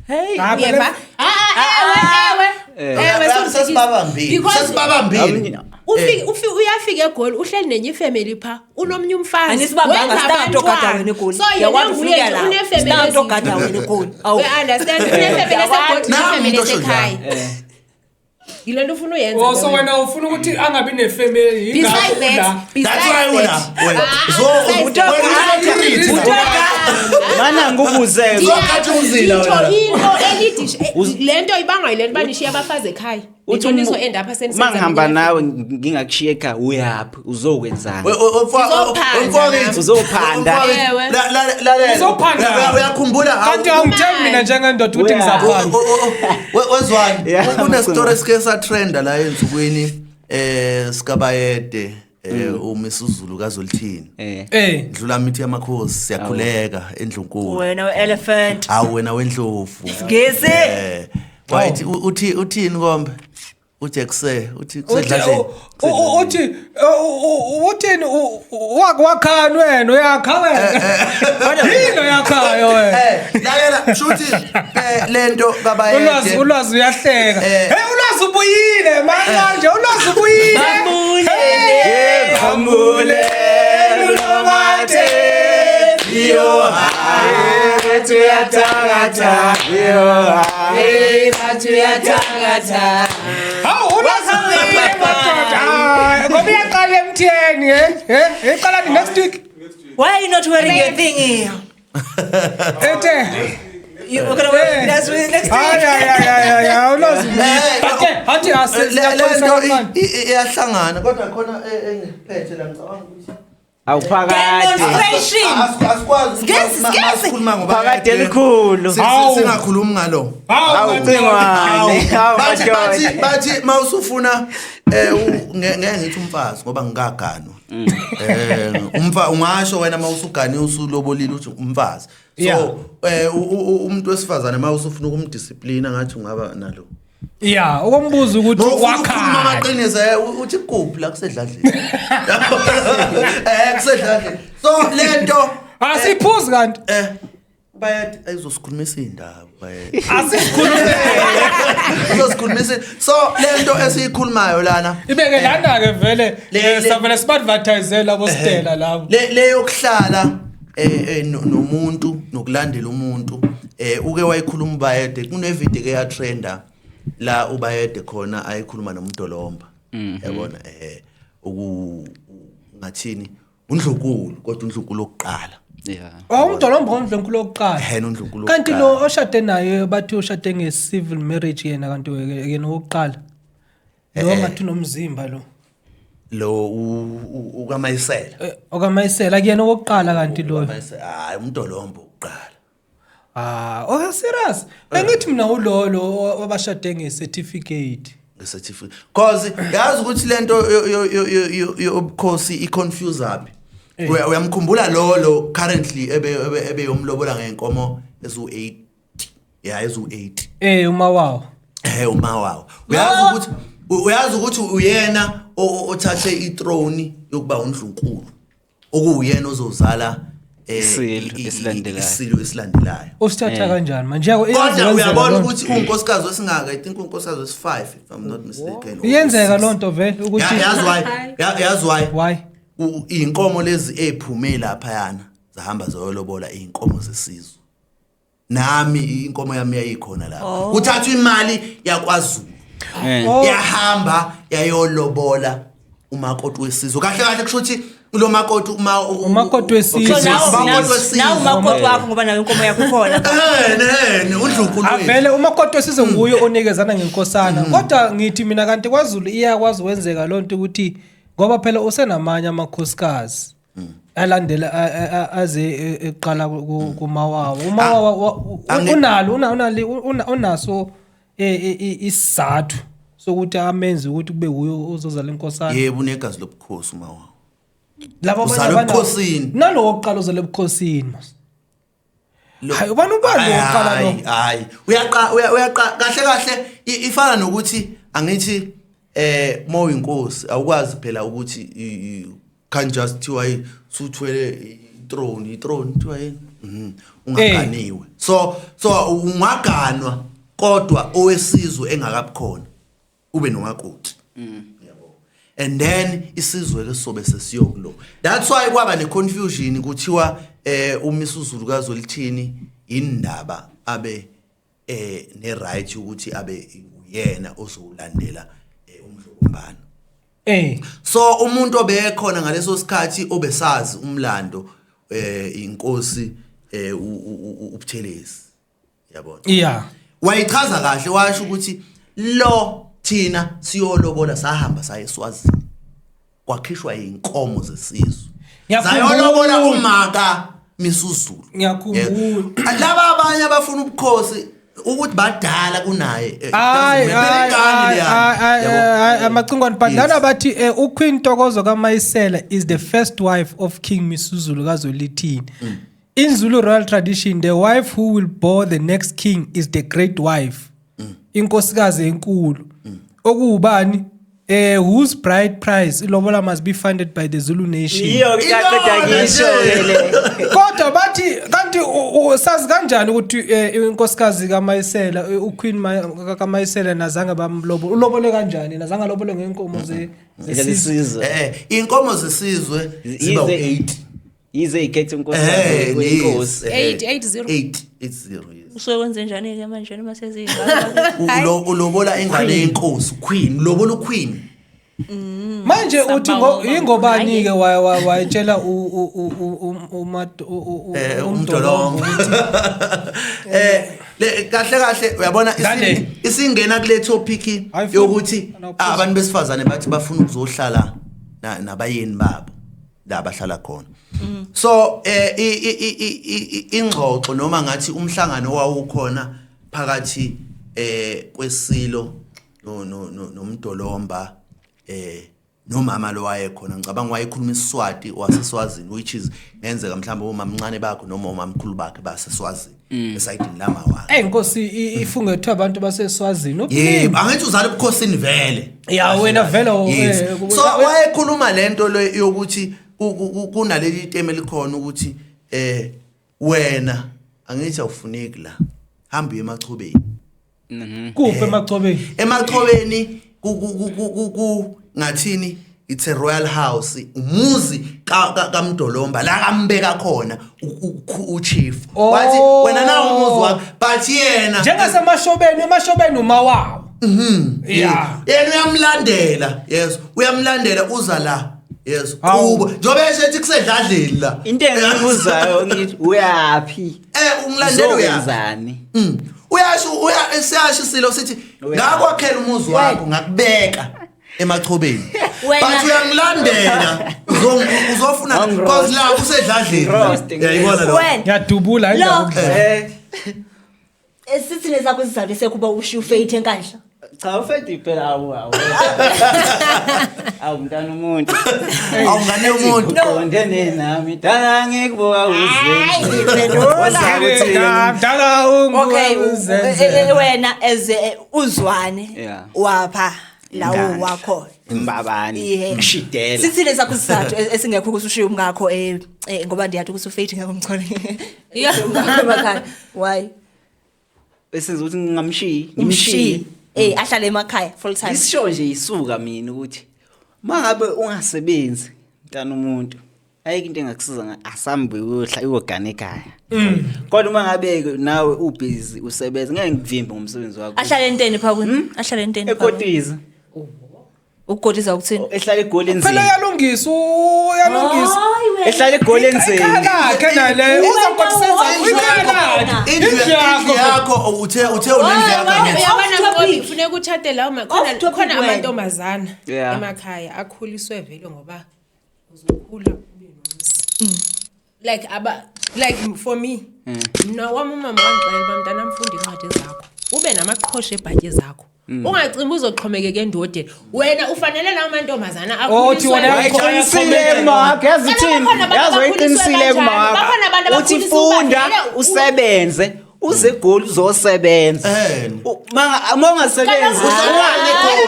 C: Hey.
D: Ah, phela-
E: Yeva? Ah, ah, ewe ewe ewe,
A: Sesibabambile.
E: Because
A: Sesibabambile.
E: ufike uyafika eGoli uhleli nenye ifamily pha, unomnye umfazi.
C: Anisibambanga
E: Wenza
C: sitanga ogada
E: abantwana.
C: wena eGoli.
E: So yena
C: Uyakwazi
E: nguye
C: ufika
E: nje
C: la.
E: unefamily
C: Sitanga ogada wena eGoli. Awu.
E: We understand, unefamily eseGoli,
A: Nami
E: unefamily
A: umuntu osho
E: esekhaya. Yile nto ufuna uyenza.
D: Oh, so
E: wena.
D: wena ufuna ukuthi angabi nefamily yingakho
E: Beside that,
D: ula.
A: That's why
E: beside
A: una
E: that.
A: wena.
E: Ah,
A: So
E: besides that.
A: wena usecurity.
B: Mana ngikubuze
A: Uzokhatha umzila
E: Ngitsho
A: wena.
E: into elidish le nto ibangwa yile nto uba nishiye abafazi ekhaya.
B: uthi
E: Into nizo end up senisenza
B: mangihamba
E: ngenye
B: nawe ngingakushiya ekhaya, uyaphi, uzokwenzani?
E: Ngizophanda.
B: Uzophanda.
E: Ewe.
A: Lalela.
D: Uzophanda.
A: Uyakhumbula
D: Kanti awungithembi mina njengendoda ukuthi
B: Uya.
D: ngizaphanda.
A: Wezwani,
B: Yeah,
A: kunestory esike satrenda la ensukwini sikabayede uMisuzulu kaZolithini.
D: Eh.
A: Dlula mithi yamakhosi, siyakhuleka endlunkulu.
C: Wena we-elephant.
A: Hawu wena wendlovu.
C: Ngisi.
A: Wayithi uthi uthini kombe? uJackse uthi
D: Uthi
A: kusedladleni.
D: uthi uthini wakhani wena, uyakha wena. Yini oyakhayo wena?
A: Lalela shuthi lento
D: Ulwazi
A: kabayede.
D: ulwazi uyahleka.
A: Eh.
D: Hey, ulwazi ubuyile manje, ulwazi ubuyile.
B: Bambule. Bambule lunomathe.
A: Yo.
B: Bathu yathakatha. Yo.
E: Bathu yathakatha.
D: Hawu, ulwazi ubuyile madoda. Hayi, ngoba iyaqala MTN eh? Eh, iqala ni next week.
C: Why are you not wearing your thingy?
D: Ethe.
C: You gonna wear that's with next
D: Hayi
C: week.
D: hayi hayi hayi, ulwazi ubuyile. But ke hathi
A: Le nto
D: asiyaxolisa.
A: iyahlangana kodwa khona engiphethe la ngicabanga ukuthi
B: Awuphakade.
C: Demonstration.
A: Asikwazi
C: Ngesi, ngesi.
A: masikhuluma ngoba
B: Phakade elikhulu.
D: Hawu.
A: Singakhulumi ngalo.
D: Hawu,
B: Awucingwane. Hawu
A: Bathi bathi
B: madoda.
A: bathi mawusufuna ngeke ngithi umfazi ngoba ngikaganwa. Umfa ungasho wena mawusugani usulobolile uthi umfazi.
D: Yeah.
A: So umuntu wesifazane mawusufuna ukumdisciplina ngathi ungaba nalo.
D: Yeah, ukumbuza ukuthi
A: Mawufuna ukukhuluma
D: wakhani.
A: amaqiniso uthi kuphi la kusedladleni. Kusedladleni. So lento
D: Asiphuzi kanti.
A: Bayede ayizosikhulumisa indaba bayede.
D: Asikhulume.
A: Izosikhulumisa. So lento esiyikhulumayo lana
D: Ibeke lana ke vele savele siadvertise labo Stella labo.
A: Le leyokuhlala nomuntu nokulandela umuntu, uke wayikhuluma uBayede kune video ke ya trenda la uBayede khona ayikhuluma noMdolomba, yabona, uku ngathini uNdlunkulu, kodwa uNdlunkulu okuqala.
B: Yeah.
D: Oh, umdolomba ngomdlenkulu oqala.
A: Ehena uNdlunkulu
D: Kanti
A: wokuqala.
D: lo oshade naye bathi ushade nge-civil marriage yena, kanti yena owokuqala. Lo ngathi unomzimba lo.
A: Lo ukaMayisela.
D: Okamayisela kuyena owokuqala kanti lo.
A: UkaMayisela, hayi, uMdolomba okuqala.
D: Ah, oh serious. Bengithi mina ulolo abashade nge-certificate.
A: Nge-certificate, cause yazi ukuthi lento yobukhosi i-confuse aphi. Uyamkhumbula lo currently ebeyomlobola ngenkomo ezu-8, ya, ezu-8.
D: Uma wawo.
A: Uma wawo, uyazi ukuthi uyena othathe ithrone yokuba undlunkulu, okuwuyena ozozala
B: Isilo esilandelayo.
A: Isilo esilandelayo.
D: Usithatha kanjani manje? Yako
A: Kodwa
D: iyenzeka
A: uyabona
D: loo nto.
A: ukuthi unkosikazi wesingaka, I think unkosikazi wesi-5 if I'm not mistaken, or
D: Iyenzeka
A: six.
D: loo nto vele ukuthi
A: Yazi why? Yazi why?
D: Why?
A: Iy'nkomo lezi ey'phume laphayana zahamba zayolobola iy'nkomo zesizwe. Nami inkomo yami yayikhona lapho. Kuthathwa imali yakwaZulu.
D: Oh.
A: Yahamba yayolobola umakoti wesizwe. Kahle kahle kusho ukuthi lo makoti uma
D: Umakoti wesizwe.
C: So nawe
A: Umakoti wesizwe.
C: nawe umakoti wakho ngoba nawe inkomo yakho ikhona.
A: Eh, undlunkulu wethu.
D: Avele umakoti wesizwe nguye onikezana ngenkosana. Kodwa ngithi mina kanti kwaZulu iyakwazi ukwenzeka lonto ukuthi ngoba phela usenamanye amakhosikazi alandela aze eqala kuMawawa. UMawawa unalo unaso isizathu sokuthi amenze ukuthi kube uye ozozala inkosana.
A: Yebo, unegazi lobukhosi uMawawa.
D: Laba abanye
A: Uzalwa ebukhosini.
D: Nalo wokuqala uzalwa ebukhosini. Hayi, ubani wokuqala lo?
A: Hayi, hayi. Uyaqa uyaqa kahle kahle ifana nokuthi angithi uma uyinkosi awukwazi phela ukuthi can't just thiwa suthwele i-throne, i-throne thiwa yini? Ungaganiwe. So ungaganwa kodwa owesizwe engakabukhona ube nomakoti. Yabo. And then isizwe ke sobe sesiyokulo. That's why kwaba ne confusion kuthiwa uMisuzulu kaZwelithini indaba abe ne right ukuthi abe uyena ozolandela umdlokombane. So umuntu obekhona ngaleso sikhathi obesazi umlando inkosi uButhelezi. Yabona.
D: Yeah.
A: Wayichaza kahle washo ukuthi lo thina siyolobola sahamba saye eSwazini. Kwakhishwa inkomo zesizwe. Zayolobola umaka Misuzulu.
D: Ngiyakhumbula.
A: Laba abanye abafuna ubukhosi ukuthi badala kunaye.
D: Hayi hayi amacingwane but lana bathi uQueen Ntokozo kaMayisela is the first wife of King Misuzulu kaZwelithini. In Zulu royal tradition, the wife who will bore the next king is the great wife. Inkosikazi enkulu. Okuwubani? Whose bride price ilobola must be funded by the Zulu nation.
B: Iyo ke kaqeda ngisho ke le.
D: Kodwa bathi kanti sazi kanjani ukuthi inkosikazi kaMayisela uQueen kaMayisela nazange bamlobo ulobole kanjani nazange alobole ngenkomo zesizwe.
A: Inkomo zesizwe ziba u8.
B: Yize ikhethe unkosikazi wenkosi.
E: 880.
A: 880 yes.
C: Usuke kwenze njani ke manje noma sezingaka?
A: Ulobola ingane yenkosi queen, ulobola uqueen.
D: Manje uthi ingobani ke wayetshela
A: umdolongo. Kahle kahle uyabona isingena kule topic yokuthi abantu besifazane bathi bafuna ukuzohlala nabayeni babo la bahlala khona. So ingxoxo noma ngathi umhlangano wawukhona phakathi kwesilo nomdolomba nomama lo wayekhona ngicabanga wayekhuluma isiSwati waseSwazini which is ngenzeka mhlawumbe omamncane bakho noma omamkhulu bakhe baseSwazini esayidini lamawa.
D: Inkosi ifungethwe abantu baseSwazini.
A: Yebo, angithi uzala ebukhosini vele.
D: Ya wena vele.
A: So wayekhuluma lento le yokuthi kunaleli iteme elikhona ukuthi wena angithi awufuneki la hamba uye emachobeni.
D: Kuphi emachobeni?
A: Emachobeni ku ngathini it's a royal house umuzi kaMdolomba la kambeka khona uchief. Wathi wena na umuzi wakho but yena
D: njengasemashobeni emashobeni uMawawa. Yeah.
A: Yena uyamlandela. Yes, uyamlandela uza la. Yes, kubo. Njobe esethi kusedladleni la.
B: Into engibuzayo ngithi uyapi?
A: Umlandela
B: uyenzani?
A: Uyasho siyasho isilo sithi ngakwakhela umuzi wakho ngakubeka emachobeni. But uyangilandela uzofuna because la usedladleni. Uyayibona lo.
D: Ngiyadubula indaba.
C: Sithi lezakho izizathu sekuba ushiya uFaith eNkandla.
B: Cha uFaith phela awu. Awu mntana umuntu.
A: Awungane umuntu.
B: Qonde nami dala ngikubuka uzenze.
D: Dala
C: Okay, wena as uzwane wapha lawo wakho.
B: Mbabani. Shidela.
C: Sithi lezakho izizathu esingekho ukuthi ushiye umngakho ngoba ndiyathi ukuthi uFaith ngeke umchole.
E: Yeah.
C: Why?
B: Bese ukuthi ngingamshiyi,
C: ngimshiyi. Ahlale emakhaya full time.
B: Isisho nje isuka mina ukuthi mangabe ungasebenzi mntana umuntu. Ayikho into engakusiza asambe uyohla uyogana ekhaya. Kodwa uma ngabe nawe ubhizi usebenza, ngeke ngikuvimbe ngomsebenzi wakho.
C: Ahlale enteni pha kwini? Ahlale enteni pha kwini?
B: Ekotiza.
C: Ukugotiza ukuthini?
B: Ehlala eGoli
D: Phela
B: enzima.
D: uyalungisa, uyalungisa.
C: Hayi wena.
B: Ehlala eGoli enzima.
D: Ikhaya lakhe nale
C: Wena
D: uzokotisenza
C: wena
D: ikhaya lakhe.
A: Indlu
D: Indlu
A: indlu
D: yakho.
A: yakho, uthe unendlu yakho
C: Wena,
A: angithi?
E: Uyabona
C: Off
E: Nqobi,
C: topic.
E: kufuneka utshate lawo
C: Off topic
E: khona
C: wena.
E: amantombazana
B: Yeah.
E: emakhaya akhuliswe vele ngoba uzokhula ube nomzi. Like aba like for me, mna wami umama wangixelela uba mntanam, funda iincwadi zakho, ube namaqhosha ebhatyi zakho, ungacimbi uzoxhomekeka endodeni. Wena ufanele lawo mantombazana
D: Othi wena
B: Wayiqinisile kumawakho, yazi
E: Kaloku
B: uthini?
E: bakhona abantu
B: Yazi
E: abakhuliswe
B: wayiqinisile
E: kanjalo.
B: kumawakho.
E: Bakhona abantu
B: Uthi
E: abakhuliswe uba
B: funda
E: vele
B: usebenze, uze eGoli uzosebenza. Uma ungasebenzi,
E: Kaloku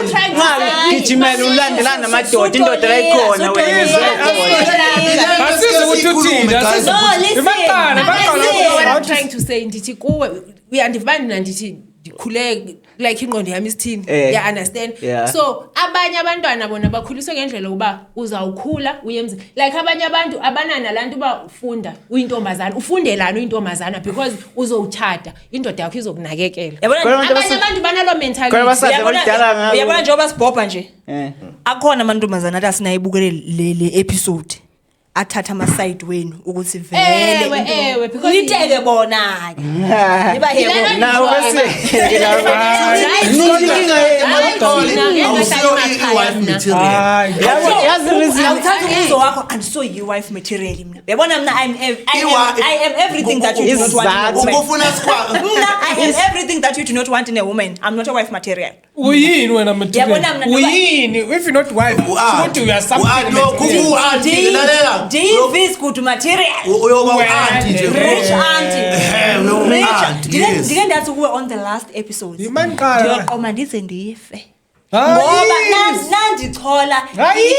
A: Uhlala eGoli.
B: ungagijimela ulandelana namadoda, indoda la ikhona wena uze-
D: Asizi ukuthi uthini, asizi.
C: No, listen.
D: Imaqala, imaqala.
C: Listen.
E: What I'm trying to say, ndithi kuwe uyandiva mna ndithi ndikhule like ingqondo yami isithini, ya understand?
B: Yeah.
E: So abanye abantwana bona bakhuliswe ngendlela yokuba uzawukhula uye emzini. Like abanye abantu abanana laa nto uba ufunda uyintombazana, ufundelani uyintombazana, because uzowutshata, indoda yakho izokunakekela.
C: Yabona
B: Khona abantu
E: Abanye abantu banaloo mentality.
B: Khona basadla
C: Uyabona-
B: oludala ngabo.
C: Uyabona njengoba sibhobha nje. Akhona amantombazana athi asinayibukele le episode, athatha ama-side wenu ukuthi vele
E: Ewe, ewe, because-
C: niteke bona-ke niba
E: Yilena
B: Nawe bese inkinga yenu.
A: Awusiyo i-wife material.
D: Hayi.
B: Yabo, yazi reason.
C: Awuthatha umbuzo wakho, andisoyi-wife material mna. Uyabona mna, I am everything that you do not want in a woman.
A: Ukufuna sikwa
C: Mna, I am everything that you do not want in a woman. I'm not a wife material.
D: Uyini wena material?
C: Yabona mna noba-
D: Uyini if you're not wife?
A: U-aunt.
D: Ukuthi you are something
A: U-aunt,
D: material.
A: ku-aunt, lalela.
C: Ndiyi-vis good material.
A: Uyoba u-aunt nje.
C: Rich auntie.
A: Ehe, uyoba
C: Rich.
A: u-aunt, yes.
C: Ndike ndathi kuwe on the last episode,
D: Yimaniqala.
C: ndiyoqoma ndize ndife
D: Hayi.
C: ngoba nandichola
D: Hayi,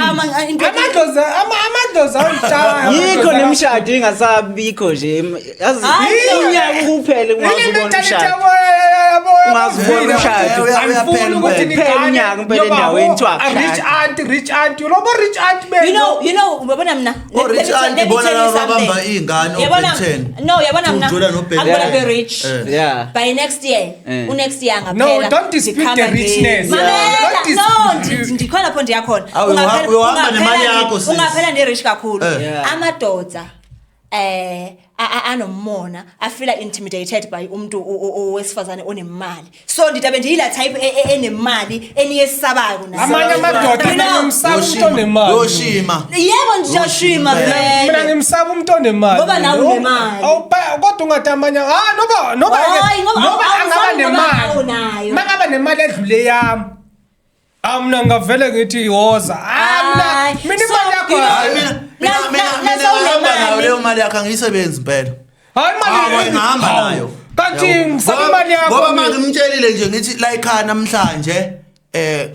D: amadlozi amadlozi awutshaya.
B: Yikho nemishado ingasabikho nje. Yazi
C: Hayi.
B: unyaka kuphele ungazi ubona umshado. Ungazibona umshado.
D: Angifuni ukuthi
B: Phela unyaka impela endaweni kuthiwa
D: rich aunt, rich aunt, ulobo rich aunt
C: You know, you know, uyabona mna.
A: O rich aunt
C: Let me
A: ibona
C: tell you
A: laba ababamba
C: something.
A: iy'ngane
C: Uyabona-
A: o-Ben 10.
C: No, uyabona mna.
A: Ujula no-Ben
C: I'm gonna
A: 10.
C: be rich.
B: Yeah.
C: By next year, unext year
D: No,
C: angaphela.
D: don't dispute
C: ndikhamba
D: the richness.
C: Mamela,
D: Don't
C: no,
D: dispute.
C: ndikhona lapho ndiyakhona.
A: Awu, uyohamba nemali yakho, sis.
C: Ungaphela ndi-rich kakhulu.
B: Yeah.
C: Amadoda anomona, afeel intimidated by umuntu owesifazane onemali. So nditabe ndiyila type enemali eniyesabayo nayo.
D: Amanye amadoda
C: You know,
D: mina ngimsaba umuntu onemali.
A: Yoshima.
C: Yebo, ndiyashima
D: Mina
C: vele.
D: ngimsaba umuntu onemali.
C: Ngoba nawe unemali.
D: Kodwa ungathi amanye ah noba
C: Hayi, ngoba
D: noba angaba
C: awufani ngoba
D: nemali.
C: awunayo.
D: Mangaba nemali edlule yami. Ah, mina ngavele ngithi woza. Ah, mina
C: Hayi.
D: mina
C: So,
D: imali yakho.
C: you know-
A: Hayi, mina mina mina
C: Na-
A: mina
C: na-
A: ngihamba nayo leyo mali yakho, angiyisebenzi impela.
D: Hayi
A: Hayi,
D: imali.
A: ngihamba
D: Hawu.
A: nayo.
D: Kanti
A: Yabo.
D: ngisaba
A: Ngoba-
D: imali yakho.
A: Ngoba
D: mina.
A: manje ngimtshelile nje ngithi la ekhaya namhlanje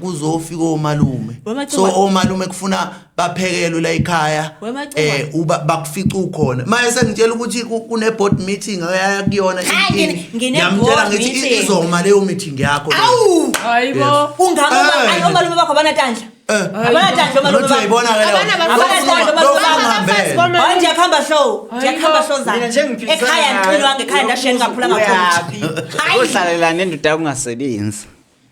A: kuzofika omalume. So
C: Wemacingwane.
A: omalume kufuna baphekelwe la ekhaya
C: Wemacingwane.
A: uba bakufica ukhona. Manje sengitshela ukuthi kune board meeting aya kuyona
C: Hayi, ngine
A: Ngiyamtshela
C: board
A: ngithi
C: meeting.
A: izoma leyo meeting yakho. leyo.
C: Awu!
E: Hayibo.
C: Ungama
A: Eh.
C: omalume bakho abanatandla. Abanatandla omalume
A: Nothi
C: bakho.
A: uyayibona ke leyo.
E: Abana
C: Abanatandla omalume bakho.
A: Ungihambele.
C: Hayi, ndiyakuhamba show. Ndiyakuhamba show
B: Mina
C: zami.
B: nje ngiphikisana
C: Ekhaya
B: nawe.
C: ngixinwanga ekhaya ndashiya ngaphula
B: Uyaphi?
C: ngaphula.
B: Uhlalelana nendoda yakho ungasebenzi.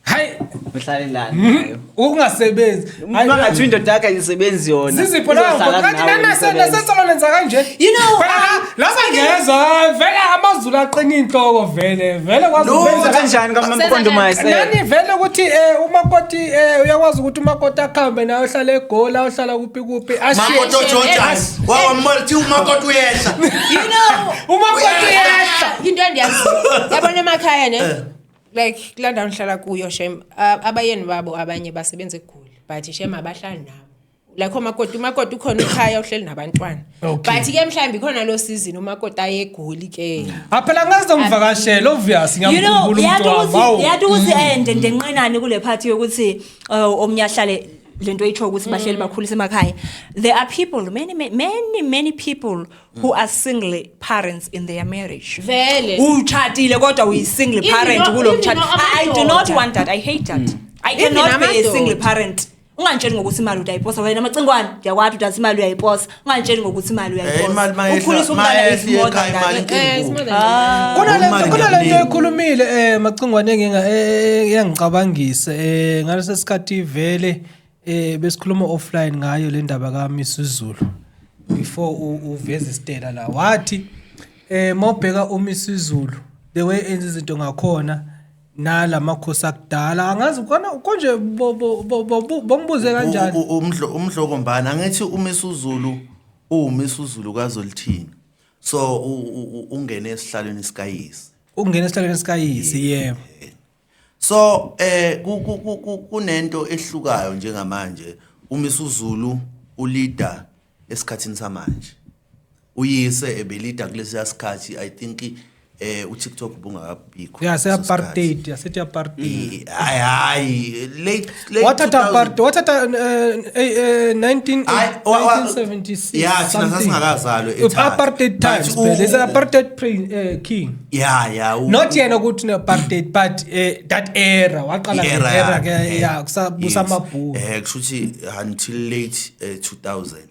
D: Hayi,
B: Uhlalelana nayo.
D: ukungasebenzi.
B: Uma ngathi indoda yakho ayisebenzi yona.
D: Zizipho la
B: izohlala
D: kanti
B: nawe imisebenzi.
D: nasensalon nenza kanje.
C: You know,
D: Phela lapha ngezwa vele amaZulu aqina inhloko vele vele kwazi
A: No,
D: ukwenza
B: Senza kanjani kamampondo mayesele?
D: Nani vele ukuthi umakoti uyakwazi ukuthi umakoti akhambe naye ohlala eGoli, ohlala kuphi kuphi, ashiye
A: Makoti ojojayo. Wawambona thi umakoti uyehla.
C: You know,
D: umakoti uyehla.
E: Into endiyaziyo, yabona emakhaya ne, like kulaa ndawo ndihlala kuyo shem, abayeni babo abanye basebenza eGoli, but shem abahlali nabo. Like omakoti, umakoti ukhona ekhaya uhleli nabantwana.
D: Okay.
E: But ke mhlawumbi ikhona loo season umakoti aye eGoli ke.
D: Ah, phela ngaze ngivakashele obvious
C: you know,
D: ngiyamkhumbula
C: yathi
D: umuntu wami.
C: ukuthi
D: Hawu.
C: yathi ukuthi ndenqenani kule party yokuthi omnye ahlale lento oyitsho ukuthi bahleli bakhulisa emakhaya. There are people, many many many people who are single parents in their marriage.
E: Vele.
C: Utshatile kodwa uyi-single
E: Even
C: parent kulo
E: even
C: mtshato. I do not
E: amadoda.
C: want that. I hate that. I
E: Even
C: cannot be a
E: amadoda.
C: single parent. Ungantsheli ngokuthi imali uyayiposa wena macingwane, ndiyakwazi ukuthi imali uyayiposa. Ungantsheli ngokuthi imali
A: Eh,
C: uyayiposa.
A: imali mayehla
C: Ukhulisa umntwana is
A: mayehla
C: more
A: ekhaya
C: than
A: imali
C: that.
E: Eh, it's
A: inkulu.
E: more than that.
D: Kunalento
A: Imali
D: kunalento
A: ngiyakunika.
D: ekhulumile Macingwane nginga yangicabangisa ngaleso sikhathi vele besikhuluma offline ngayo le ndaba kaMisuzulu before uveze Stella la wathi mawubheka uMisuzulu the way enza izinto ngakhona nalamakhosi akudala angazi kona konje bombuze kanjani.
A: Umdlokombana angithi uMisuzulu uwuMisuzulu kaZolithini, so ungene esihlalweni sikayise.
D: Ungena esihlalweni sikayise, yebo.
A: So kunento ehlukayo njengamanje. UMisuzulu uleader esikhathini samanje, uyise ebelida kulesiya sikhathi. I think uTikTok bungakabikho.
D: Ya,
A: leso sikhathi.
D: se-apartheid, yasithi apartheid.
A: Hayi hayi, late
D: Wathatha
A: 2000.
D: apart wathatha 19
A: Hayi,
D: 1976
A: Yeah, thina
D: something.
A: sasingakazalwa ethatha.
D: Apartheid
A: But
D: times phela, is apartheid king.
A: Ya.
D: Not yena ukuthi une-apartheid, but that era waqala
A: I-era
D: nge-era
A: yakhe,
D: ke ya kusabusa amabhunu.
A: Kusho ukuthi until late 2000.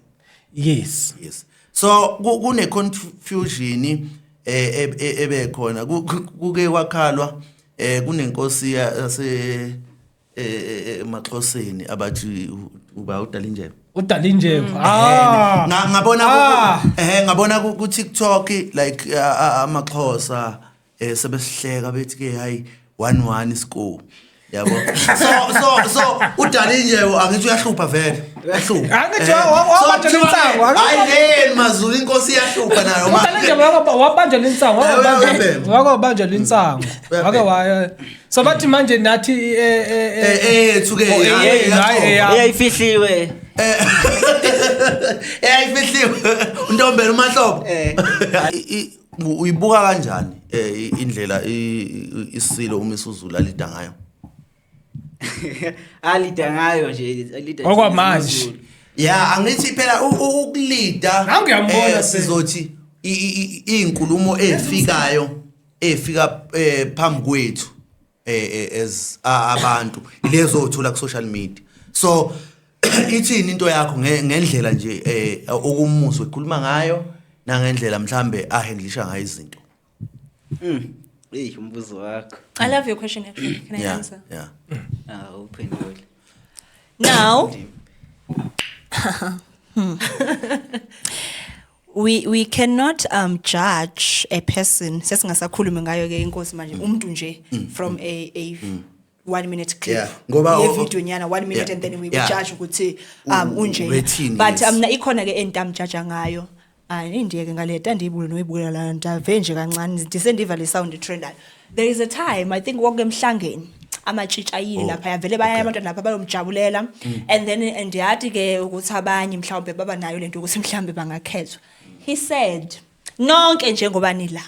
D: Yes.
A: Yes, so kune confusion ebekhona. Kuke kwakhalwa kunenkosi yase emaXhoseni abathi uba uDalinjebe.
D: UDalinjebo, ah.
A: Ngabona
D: Ah.
A: ngabona ku TikTok like amaXhosa sebesihleka bethi ke hayi, 1-1 score, yabo. So uDalinjebo angithi uyahlupha vele, uyahlupha.
D: Angithi wabanjwa insangu,
A: Hayi leni maZulu, inkosi iyahlupha nayo.
D: UDalinjebo wabanjwa insangu.
A: Uyabhema.
D: Wake wabanjwa insangu, wake waya, so bathi manje nathi
A: Ethu ke.
D: Oh, hayi, ya.
B: Eyayifihliwe.
A: Eyayifihliwe untombela uMahlobo. Uyibuka kanjani indlela isilo uMisuzulu alida ngayo?
B: Alida ngayo nje, alida
D: Okwamanje.
A: Ya, angithi phela ukulida
D: Nangu uyambona phela.
A: sizothi izinkulumo ezifikayo efika phambi kwethu as abantu lezo othola ku social media. So ithini into yakho ngendlela nje okumuzwe ekhuluma ngayo nangendlela mhlambe ahandlisha ngayo izinto?
B: Eyi, umbuzo wakho.
C: I love your question, actually. Can I answer?
A: Yeah.
B: Ah, uphendule.
C: Now, we cannot judge a person, sesingasakhulumi ngayo ke inkosi manje, umuntu nje from a 1 minute clip
A: Yeah, ngoba
C: ye video nyana, 1 minute, and then we judge ukuthi unje.
A: Ubethini,
C: But
A: yes.
C: Mna ikhona ke entamjaja ngayo. Hayi, indiyeke ngaleta ndiyibule noyibukela la, ndave nje kancane ndisendiva le sound trendayo. There is a time, I think wonke emhlangeni amatshitshi ayile
A: Oh,
C: lapha yavele baya abantwana lapha bayomjabulela, and then ndiyathi ke ukuthi abanye mhlawumbe baba nayo lento ukuthi mhlawumbe bangakhethwa. He said, "Nonke njengoba nila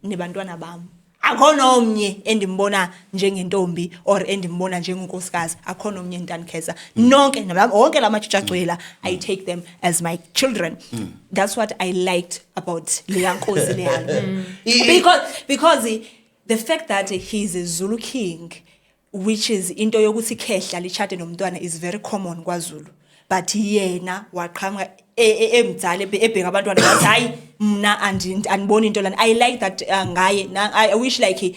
C: nibantwana bami, akhona omnye endimbona njengentombi or endimbona njengonkosikazi, akhona omnye entanikhetha nonke wonke lamatshitshi agcwele, I take them as my children." That's what I liked about leya nkosi leyana, because the fact that he's a Zulu king, which is into yokuthi khehla lichate nomntwana is very common kwaZulu, but yena waqhamuka emdzala ebheka abantwana wathi, "Hayi, mna andiboni into lana." I like that ngaye. I wish like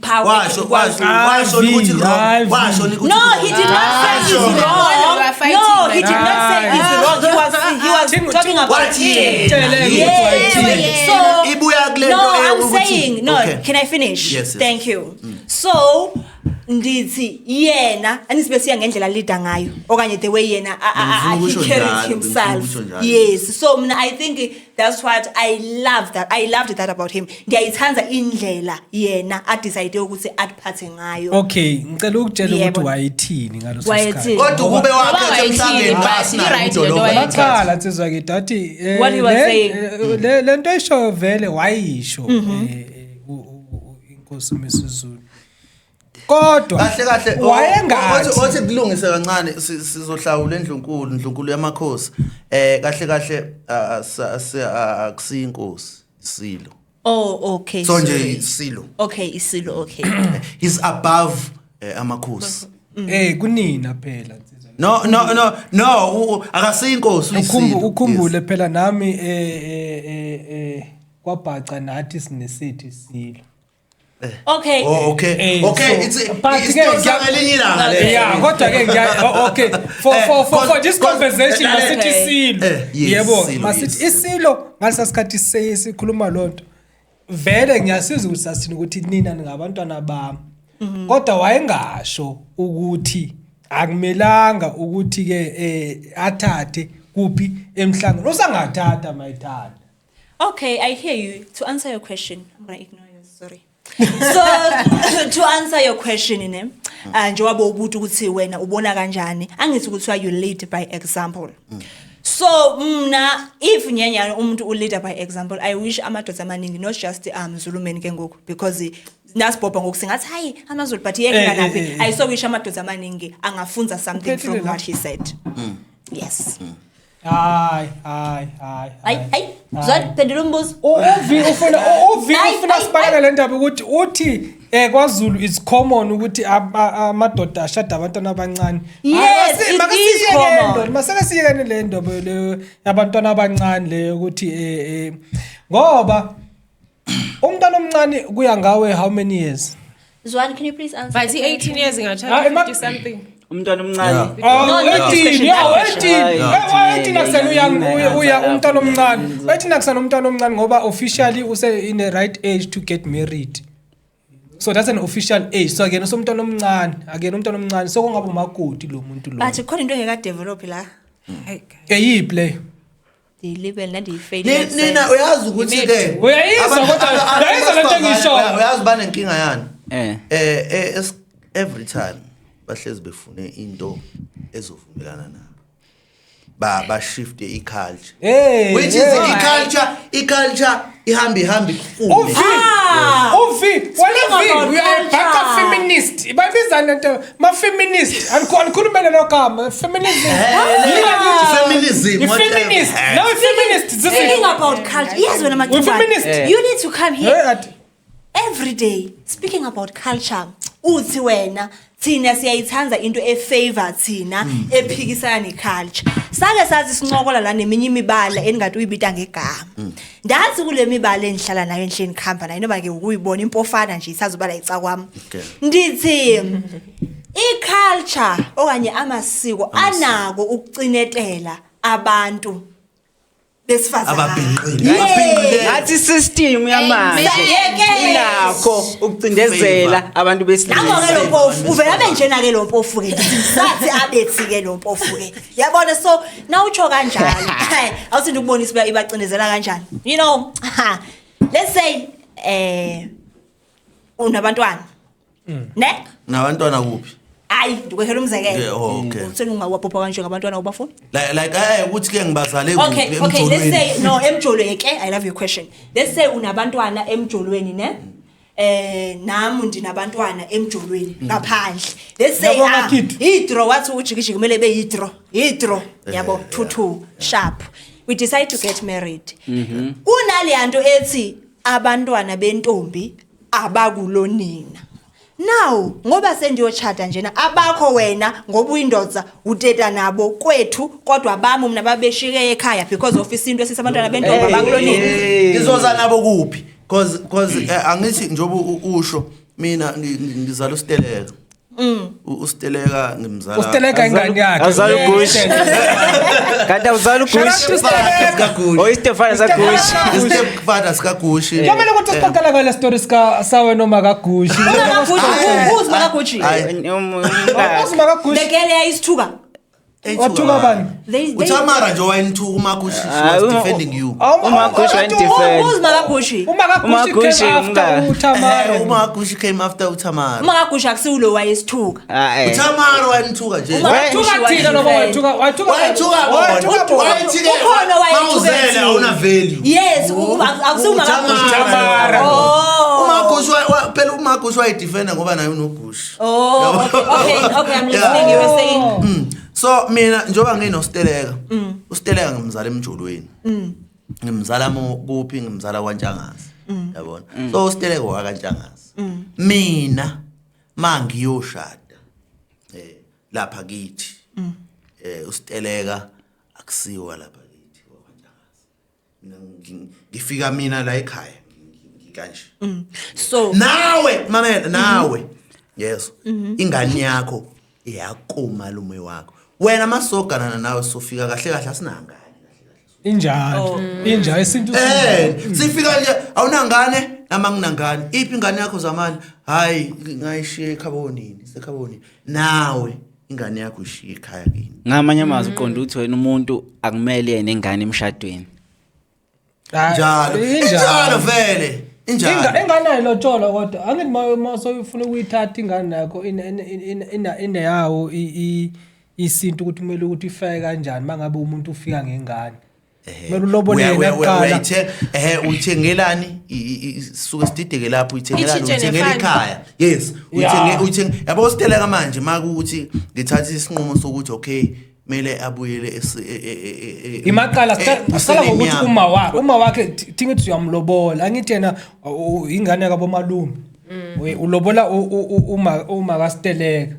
C: power
A: Washo washo washo ukuthi wrong, washo ukuthi
C: No, he did not say he's
A: Washo.
C: wrong.
E: We are fighting
C: No, he
E: right
C: did not say he's wrong. He was talking about
A: Wathi
C: him.
A: yena.
C: Yeah. So
A: Ibuya kule
C: no,
A: nto
C: I'm
A: ukuthi-
C: saying no.
A: Okay.
C: Can I finish?
A: Yes.
C: Thank you. So ndithi yena anisibe siya ngendlela leader ngayo okanye the way yena
A: Bengifuna
C: he
A: ukusho
C: carries
A: njalo,
C: himself.
A: bengifuna ukusho njalo.
C: Yes. So mna I think that's what I love, that I loved that about him. Ndiyayithanda indlela yena adecide ukuthi atiphathe ngayo.
D: Okay, ngicela ukutshela ukuthi
C: Yebo.
D: wayethini ngaloso
C: Wayethini?
D: sikhathi.
A: Kodwa ukube wakhetha
E: Ngoba
A: emhlangeni
E: wayethini, but
A: ngasinayo
E: i-right lento
A: idolobha.
E: wayethatha.
D: Bakhala nsizwa kithi athi
C: What he was saying.
D: Le nto esho vele wayisho inkosi uMisuzulu, kodwa
A: Kahle kahle
D: wayengathi
A: othi kulungise kancane, sizohlawula endlunkulu, indlunkulu yamakhosi. Kahle kahle akusiyinkosi, isilo.
C: Oh, okay.
A: So nje
C: Sorry.
A: isilo.
C: Okay, isilo, okay.
A: He's above amakhosi.
D: Kunina phela nsizwa.
A: No, no, no, no, akasiyinkosi, uyisilo.
D: Ukhumbule phela nami kwabhaca nathi sinesithi isilo.
C: Okay.
A: Oh, okay. Okay, it's
D: but
A: it's
D: ke
A: ngelinye ilanga le.
D: Yeah, kodwa ke okay, for for for for this conversation, masithi isilo.
A: Yes,
D: Yebo,
A: isilo,
D: masithi
A: yes.
D: isilo ngalesa sikhathi sikhuluma lonto. Vele ngiyasiza ukuthi sasithini ukuthi nina ningabantwana bami. Kodwa wayengasho ukuthi akumelanga ukuthi ke athathe kuphi emhlangano. Usangathatha mayithanda.
C: Okay, I hear you. To answer your question, I'm going to ignore you, sorry. So to answer your question, ne, njengoba ubuthi ukuthi wena ubona kanjani, angithi ukuthi you lead by example. So mna if nyanya umuntu u leader by example, I wish amadoda amaningi, not just Zulu men ke ngoku, because nasibhobha ngoku singathi hayi amaZulu, but yeke kanaphi. I so wish amadoda amaningi angafunza something
D: Uphethile
C: from
D: la.
C: what he said. Yes.
D: Hayi, hayi, hayi.
C: Hayi, hayi, Zwa, phendula umbuzo.
D: Uvi ufuna uvi
C: Hayi,
D: ufuna
C: hayi,
D: sibaleke le ndaba ukuthi uthi kwaZulu it's common ukuthi amadoda ashada abantwana abancane.
C: Yes,
D: Hayi,
C: it is
D: makasiyeke
C: common.
D: le nto, maseke siyekene le ndoba le yabantwana abancane le ukuthi ngoba umntwana omncane kuya ngawe how many years?
C: Zwan, can you please answer?
E: But
C: the
E: i-18 years
D: Ah,
E: ingathatha 50 something.
B: Umntwana omncane.
D: Oh,
C: No, not this
D: 18,
C: question,
D: yeah,
C: that question.
D: 18.
B: Yeah.
D: 18 akusena uya umntwana omncane.
B: Yeah.
D: 18 akusena umntwana omncane ngoba officially use in the right age to get married. So that's an official age. So again usumntwana omncane, again umntwana omncane so kungaba umakoti lo muntu lo.
C: But khona into engeka-develop la.
E: Hayi, guys.
D: Eyiphi leyo?
C: Ndiyilibele nandiyifeyile.
A: Nina uyazi ukuthi ke
D: Uyayizwa kodwa, uyayizwa lento engiyishoyo.
A: Uyazi banenkinga yani. Every time bahlezi befune into ezovumelana nabo. Ba shift i-culture.
D: Hey,
A: Which is
D: hey.
A: i-culture ihamba ihamba ikufume.
D: Uvi. Uvi, wena
C: Speaking
D: Vi,
C: about
D: we are a baka
C: culture.
D: feminist. Bayibiza lento ma feminist. Anikhulumele lo gama, feminism.
A: Feminism, whatever.
D: Feminist. No feminist. This is
C: Speaking about culture, yes, wena
D: We're
C: Maqumbane.
D: feminist.
C: You need to come here every day speaking about culture. Uthi wena thina siyayithanda into efavor thina ephikisana neculture. Sake sathi sincokola la neminye imibala engathi uyibita ngegama. Ndathi kule mibala engihlala nayo enhleni khamba nayo noma ke ukuyibona impofana nje isazobala ica kwami.
A: Okay.
C: Ndithi i-culture okanye amasiko anako ukucinetela abantu besifazane.
A: Ababhinqile.
C: Yes.
A: Ababhinqile.
B: Ngathi system yamanje
C: Yes.
B: inakho ukucindezela abantu
C: Nango-ke
B: besilisa.
C: lo mpofu uvela abe njena-ke lo mpofu-ke, ngithi sathi abethi-ke lo mpofu-ke, yabona. So nawutsho kanjalo, awuthinde ukubonisa uba ibacindezela kanjani. Let's say unabantwana ne.
A: Nabantwana kuphi?
C: Hayi, ndikwekhela umzekelo.
A: Yeah, oh, okay.
C: Usengungawabhobha kanje ngabantwana ubafuna.
A: Like ukuthi ke ngibazale
C: Okay,
A: kuphi
C: okay, let's
A: emjolweni?
C: say no emjolweni ke. I love your question. Let's say unabantwana emjolweni, ne? Nami ndinabantwana emjolweni ngaphandle. Let's say
D: Ngiyabonga,
C: ah,
D: Kid.
C: i-draw wathi ujikijiki kumele be i-draw. I-draw yabo 2-2 sharp. We decide to get married. Kunaleyanto ethi abantwana bentombi abakulonina. Now ngoba sendiyochata njena abakho wena ngoba uyindoda uteta nabo kwethu, kodwa bami mina babeshike ekhaya because of isinto esisabantwana bentombi abakulonina.
A: Ngizoza nabo kuphi? Cause angithi njengoba usho mina ngizala uSteleka. USteleka ngimzala.
D: Usteleka ingane yakhe.
B: Awuzali uGushi. Kanti awuzali
D: Shout out to
B: uGushi.
D: Steleka.
B: Oh, iStefana saGushi.
A: Stepfather sikaGushi.
D: Kumele ukuthi sixoxele ngale story sika sawe noma kaGushi.
C: Umakagushi, who's Makagushi?
A: Hayi.
D: Uzi makaGushi.
C: The girl eyayisithuka.
D: Wathuka bani?
A: uTamara nje wayenthuka uMagushi, she
B: Hayi,
A: was defending you.
B: uMagushi wayendefend.
C: Who's Makagushi?
D: UMakagushi
B: uMagushi
D: came after
B: umka.
D: uTamara.
A: uMagushi came after uTamara.
C: Umakagushi akusiwulo wayesithuka.
A: uTamara wayenthuka nje.
D: Wathuka thina noma wathuka wathuka
A: Wayethuka
D: wathuka
A: bona.
D: bona.
A: Wayethi-ke,
C: Ukhona wayethuka
A: mawuzele
C: thina.
A: awuna value.
C: Yes, akusiwumakagushi.
D: Tamara.
C: Oh.
A: uMagushi phela uMagushi wayedefenda ngoba naye unogushi.
C: Oh, okay, I'm listening. You were saying.
A: So mina njengoba nginoSteleka, uSteleka ngimzala emjolweni. Ngimzala mo kuphi? Ngimzala kwaNtshangazi. Yabona. So uSteleka wakaNtshangazi. Mina mangiyoshada lapha kithi. Usiteleka akusiwa lapha kithi kwaNtshangase. Mina ngifika mina la ekhaya ngikanje.
C: So
A: Nawe mamela, nawe yes, ingane yakho iyakumalume wakho. Wena masoganana nawe sofika kahle kahle asinangane.
D: Injalo, injalo isintu.
A: Sifika nje awunangane nama nginangane. Iphi ingane yakho zamani? Hayi, ngayishiya ekhabonini, sekhabonini. Nawe ingane yakho ishiya ekhaya kini.
B: Ngamanye amazwi uqonda ukuthi wena umuntu akumele yena ingane emshadweni.
A: Njalo. Injalo vele. Injalo.
D: Ingane ayilotsholwa kodwa angithi ma soyifuna ukuyithatha ingane yakho ineyawo isintu ukuthi kumele ukuthi ifake kanjani mangabe umuntu ufika ngengane. Kumele ulobole yena kuqala.
A: Uyithengelani? Suke sidideke lapho, uyithengelani?
E: Itshintshe
A: Uyithengela
E: nefani.
A: ikhaya. Yes, uyithenge uyithenge. Yabo siteleka manje makuthi ngithatha isinqumo sokuthi okay, kumele abuyele
D: Imaqala sicala ngokuthi
A: yami.
D: uma wakhe thingithi uyamlobola, angithi yena ingane kabomalume. Ulobola uma kaSteleka,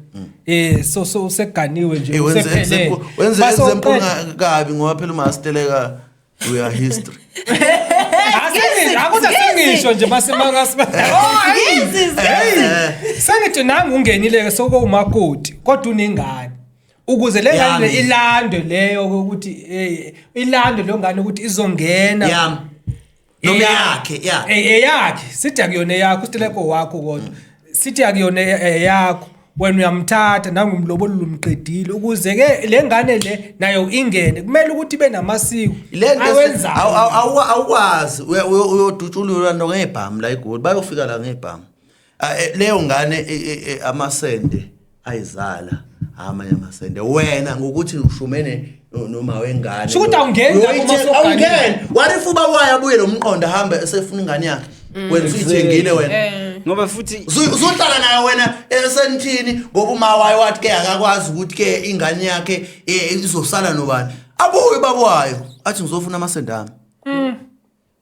D: so so useganiwe nje,
A: Wenze
D: usephelele.
A: wenze
D: Base
A: example
D: uqeda-
A: kabi ngoba phela uma siteleka uya history.
D: Akuthi asengisho nje mase sengithi nangu ungenile ke sokuwumakoti kodwa unengane ukuze le ngane le
A: Yami.
D: ilandwe leyo ukuthi ilandwe leyo ngane ukuthi izongena.
A: Yami. Noma yakhe, ya.
D: Eyakhe, sithi akuyona eyakho, usiteleko wakho, kodwa sithi akuyona eyakho, wena uyamthatha nangumlobolo lumqedile ukuze ke le ngane le nayo ingene, kumele ukuthi ibe namasiko
A: Le nto
D: awenzayo.
A: Awukwazi uyodutshululwa nto ngebhamu la eGoli, bayofika la ngebhamu. Leyo ngane amasende ayizala amanye amasende, wena ngokuthi ushumene noma wengane.
D: Sho ukuthi awungeni lapho uma usogangile.
A: Awungeni. What if uba wayo abuye lo mqondo ahambe esefuna ingane yakhe, wena usuyithengile wena?
B: Ngoba futhi
A: Usuhlala nayo wena esentini ngoba uma wayo wathi ke akakwazi ukuthi ke ingane yakhe izosala nobani, abuye ubaba wayo athi ngizofuna amasende ami.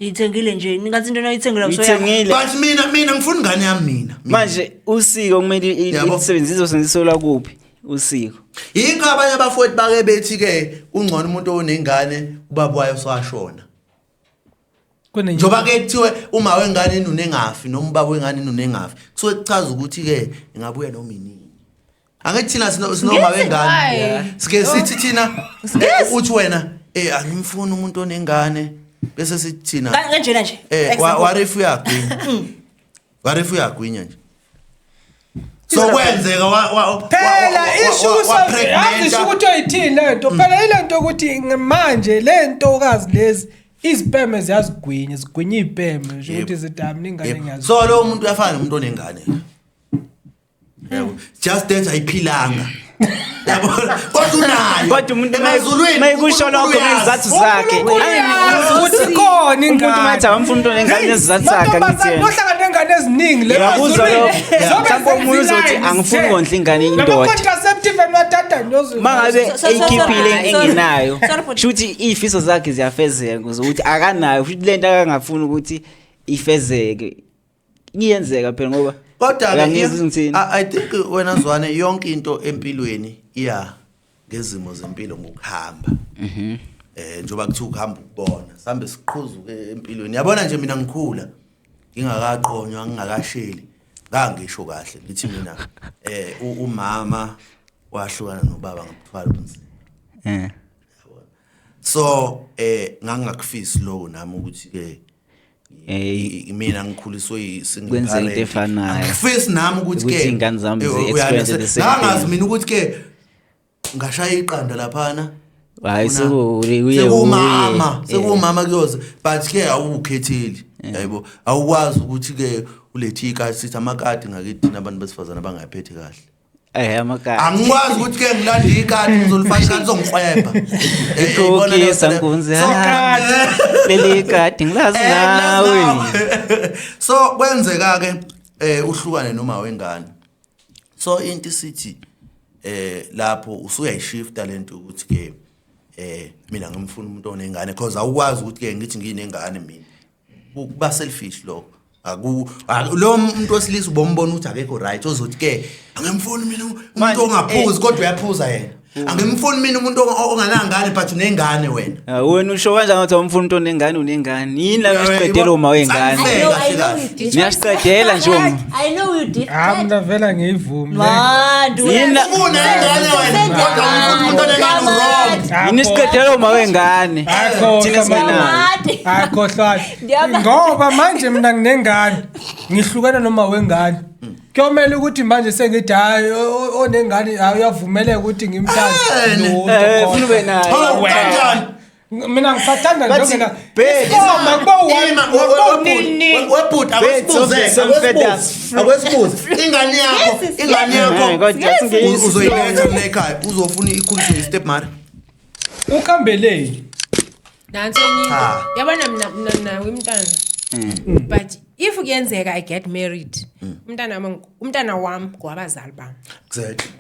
C: Ngiyithengile nje, ningathi into noyithengile kusoyakho.
B: Uyithengile.
A: But mina ngifuna ingane yami mina.
B: Manje usiko kumele
A: Yabo.
B: lisebenzise, izosetshenziswa kuphi usiko?
A: Yinko abanye abafowethu bake bethi ke kungcono umuntu onengane ubaba wayo sowashona. Njengoba ke kuthiwe uma wengane inunengafi noma ubaba wengane inunengafi, kusuke kuchaza ukuthi ke ingabuya noma inini. Angithi thina sinoma wengane.
E: Hayi.
A: Sike sithi thina uthi wena angimfuni umuntu onengane bese sithi thina
C: Kanjena nje. Example.
A: What if uyagwinya? What if uyagwinya nje? So kwenzeka
D: Phela isho
A: wa
D: yazi isho ukuthi oyithini lento, phela ilento ukuthi manje lento kazi lezi izipeme ziyazigwinya, zigwinya izipeme nje ukuthi zidami ingane ngiyazi.
A: So lo muntu uyafana nomuntu onengane. Yabo. Just that ayiphilanga. Yabona? Kodwa unayo.
B: Kodwa umuntu
A: Emazulwini,
B: mayikusho lokho
A: uNkulunkulu uyazi.
B: ngezizathu zakhe.
D: uNkulunkulu uyazi ukuthi khona ingane.
B: Umuntu mathi awamfuni umuntu onengane nezizathu zakhe, angithi yena.
D: Nohlangana nengane eziningi le
B: Uyakuzwa
D: emazulwini.
B: lokho?
D: Zobe
B: Mhlawumbe omunye uzothi,
D: zenza
B: "Angifuni
D: ilayini
B: ukondla ingane indoda."
D: Lama-contraceptive enwathatha nyozu-
B: Mangabe eyikhiphile engenayo,
C: Sorry for-
B: shuthi izifiso zakhe ziyafezeka ukuze ukuthi akanayo futhi lento akangafuni ukuthi ifezeke iyenzeka phela ngoba
A: Kodwa ke
B: uyangizwa ukuthi ngithini?
A: I think wena Zwane, yonke into empilweni iya ngezimo zempilo ngokuhamba. Njoba kuthiwa ukuhamba ukubona, sihambe siqhuzuke empilweni. Yabona nje mina ngikhula ngingakaqonywa, ngingakasheli. Ngangisho kahle ngithi mina umama wahlukana nobaba ngokuthwala umzimba. So ngangakufisi lokho nami ukuthi ke mina ngikhuliswe yi-single
B: Kwenzeka into
A: parent.
B: efanayo.
A: Angifisi nami ukuthi
B: Ukuthi
A: ke
B: iy'ngane zami zi-experience the same
A: ngangazi
B: thing.
A: mina ukuthi ke ngashaya iqanda laphana.
B: Hhayi, uye
A: Sekumama,
B: uye.
A: sekumama kuyoze, but ke awukhetheli, yaybo, awukwazi ukuthi ke ulethe ikati, sithi amakati ngakithi thina abantu besifazana bangayiphethe kahle.
B: Amakati.
A: Angikwazi ukuthi ke ngilande ikati ngizolifaka ikati lizongiqwebha.
B: Ikhokhisa nkunzi, leli kati ngilazi nawe.
A: So kwenzeka ke uhlukane noma wengane, so into isithi lapho usuyayishifta lento ukuthi ke mina ngimfuna umuntu onengane because awukwazi ukuthi ke ngithi nginengane mina, kuba selfish lokho. Aku lo muntu wesilisa ubombona ukuthi akekho right ozothi ke angimfuni mina umuntu
B: Manje,
A: ongaphuzi kodwa uyaphuza yena. Angimfuni mina umuntu onganangane but unengane wena.
B: Ah, wena usho kanjani ukuthi awumfuni umuntu onengane, unengane yini la uyasiqedela uma wengane?
A: Sanfe.
C: I know, I know
A: Kahle,
C: you did.
B: Niyasiqedela nje uma.
C: I know you did.
D: Hayi, mina vele angiyivumi le.
C: Mandu.
B: Yini la-
A: Unengane wena kodwa awumfuni umuntu onengane, wrong.
B: Yini isiqedela uma wengane?
D: Akho,
B: Thina singenayo.
D: Hayi, khohlwa.
C: Ngiyaba-
D: Ngoba manje mina nginengane, ngihlukene noma wengane. Kuyomela ukuthi manje sengithi hayi, onengane, hayi, uyavumeleka ukuthi ngimthande. Lutho,
B: Eh, ufuna ube naye.
A: Hawu,
D: Wena.
A: kanjani?
D: Mina ngisathanda
B: Bathi,
D: njengena.
B: babe,
D: Isoma kuba one,
A: Ima,
D: kuba nini.
A: webhuti,
B: Birds of the same feathers.
A: akwesibuze ingane yakho,
C: Yes,
A: ingane
B: Eh,
A: yakho
B: kodwa singeyisi.
A: uzoyiletha kule ekhaya, uzofuna ikhuliswe yi-step mother.
D: Ukhambeleni.
E: Nanso enye into.
A: Cha.
E: Yabona mina nawe umntana. But if kuyenzeka I get married, umntana wami ngowabazali bami.
A: Exactly.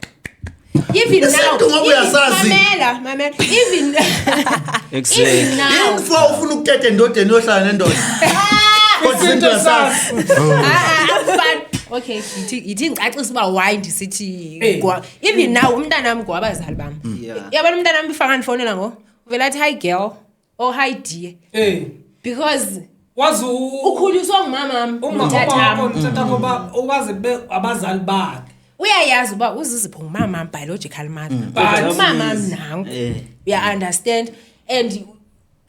E: Even now,
A: Isintu ngoba
E: even-
A: uyasazi.
E: Mamela, mamela. Even
B: Exactly.
E: even now.
A: Info ufuna ukuteta endodeni yohlala nendoda. Kodwa isintu
D: Isintu
A: uyasazi.
E: Ah, ah, but okay, yithi ngicacisa uba why ndisithi
D: Eh.
E: even now umntana wami ngowabazali bami.
B: Yeah.
E: Yabona umntana wami ifaka ndifonela ngo, uvela athi hi girl or hi dear
D: Eh,
E: because
D: wazi
E: ukhuliswa ngumamam
D: uma
E: notatam.
D: uthatha ba owazi be abazali bakhe.
E: Uyayazi uba uzizipho ngumamam, biological mother.
D: But-
E: Umamam nangu.
B: Eh.
E: Uya understand and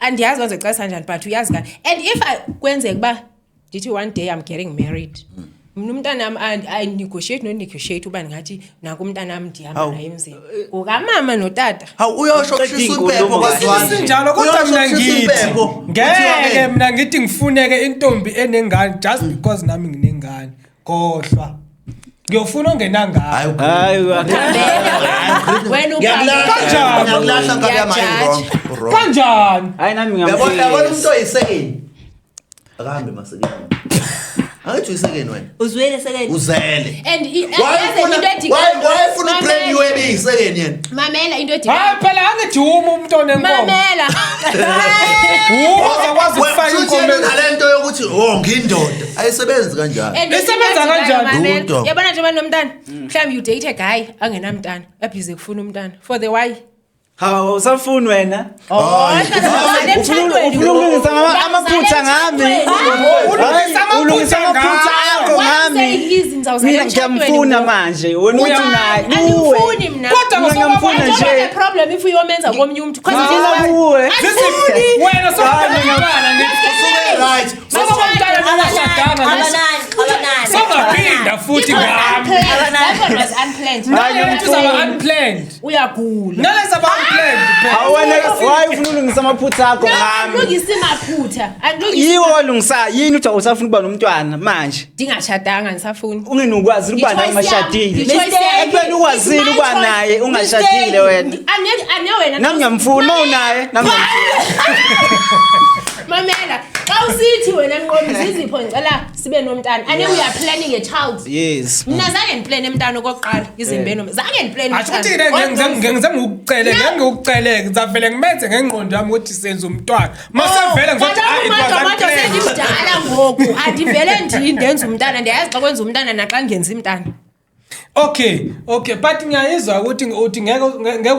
E: andiyazi bazocacisa njani but uyazi kanje. And if kwenzeka uba ndithi one day I'm getting married. Mna umntanam I negotiate no negotiate uba ndingathi nanku umntanam ndihamba
A: Hawu.
E: naye emzini. Ngokamama notata.
A: Hawu, uyosho
B: Uqeda
A: kushisa
B: iy'nkulumo
A: impepho
B: kahle.
A: kwaZwane.
D: Sinjalo kodwa
A: Uyosho
D: mina
A: kushisa
D: ngithi
A: impepho.
D: ngeke
A: Kuthiwa-ke,
D: mina ngithi ngifuneke intombi enengane just because nami nginengane. Khohlwa. Ngiyofuna ongenangane.
A: Hayi,
B: Hayi,
E: Wena
A: Ngiyakulahla,
D: Kanjani?
A: ngiyakulahla nkabi yami, hayi,
E: Ngiyajaja.
A: wrong, wrong.
D: Kanjani?
B: hayi nami
A: Uyabona umuntu
B: ngiyamfisa.
A: oyisekeni. Akahambe emasekeni. Angithi uyisekeni wena.
C: Uzwele sekeni.
A: Uzele.
E: And
A: Why
E: yazi
A: ufuna
E: into edika-
A: why ufuna ubrand new
E: Mamela.
A: ebiyisekeni yena?
E: Mamela into edika.
D: Hayi phela angithi uma umuntu onenkomo.
E: Mamela.
D: Uma uzakwazi ukufaka
A: Futhi
D: inkomo.
A: yena unalento yokuthi oh ngiyindoda. Ayisebenzi kanjalo.
E: And
D: Isebenza
E: into edikayo,
D: kanjani?
E: mamela.
A: Lutho.
E: Yabona njengoba nomntana. Mhlawumbe you date a guy angenamntana, abhize kufuna umntana. For the why?
B: Hawu, usafuni wena?
E: Oh,
B: Ufuna ukulungisa amaphutha ngami.
D: Ulungisa
B: Hayi, ulungisa
D: amaphutha
B: amaphutha akho
E: What I'm
B: ngami.
E: saying is ngizawuzala
B: Mina
E: emshadweni
B: ngiyamfuna
E: ngoku.
B: manje. Wena uthi unaye. Kuwe.
E: Andimfuni mna.
D: Kodwa
B: Mina ngiyamfuna
E: I don't
B: nje.
E: have a problem if uyomenza komnye umuntu. 'Cause
B: Ngifuna
E: this is-
B: kuwe.
E: Andifuni.
D: Wena sowumntwana
A: Usuke right.
D: sowumntwana ongashadanga.
C: Abanani, abanani.
D: Songaphinda futhi
E: It was
D: ngami.
E: unplanned. That one was unplanned.
B: Hayi,
D: Nalento zaba unplanned.
E: Uyagula.
D: Nalezi zaba unplanned.
B: Hawu wena, why ufuna ukulungisa amaphutha akho
E: No,
B: ngami?
E: andilungisi maphutha. Andilungisi.
B: Yiwo walungisa yini uthi usafuna ukuba nomntwana manje?
E: Ndingashatanga ndisafuni.
B: Ungenukwazile ukuba naye
E: I-choice yami.
B: ungashadile.
E: I-choice yami.
B: Ekubeni ukwazile
E: It's my
B: ukuba
E: choice.
B: naye ungashadile wena.
E: Angeke ane wena.
B: Nami ngiyamfuna uma unaye, nami ngiyamfuna.
E: Mamela, xa usithi wena Nqobi zizipho ngicela sibe nomntana. Ane we are planning a child.
B: Yes.
E: Mina zange ndiplane emntana okokuqala izimbe noma zange ndiplane.
D: Asho ukuthi ngeke ngikucele, ngeke ngikucele, ngizavele ngimenze ngengqondo yami ukuthi senze umntwana. Mase vele ngizothi ah, it was
E: Kodwa
D: unplanned.
E: sendimdala ngoku andivele ndenza umntana ndiyayazi xa kwenza umntana naxa ndingenzi umntana.
D: Okay, but ngiyayizwa ukuthi uthi ngeke ngeke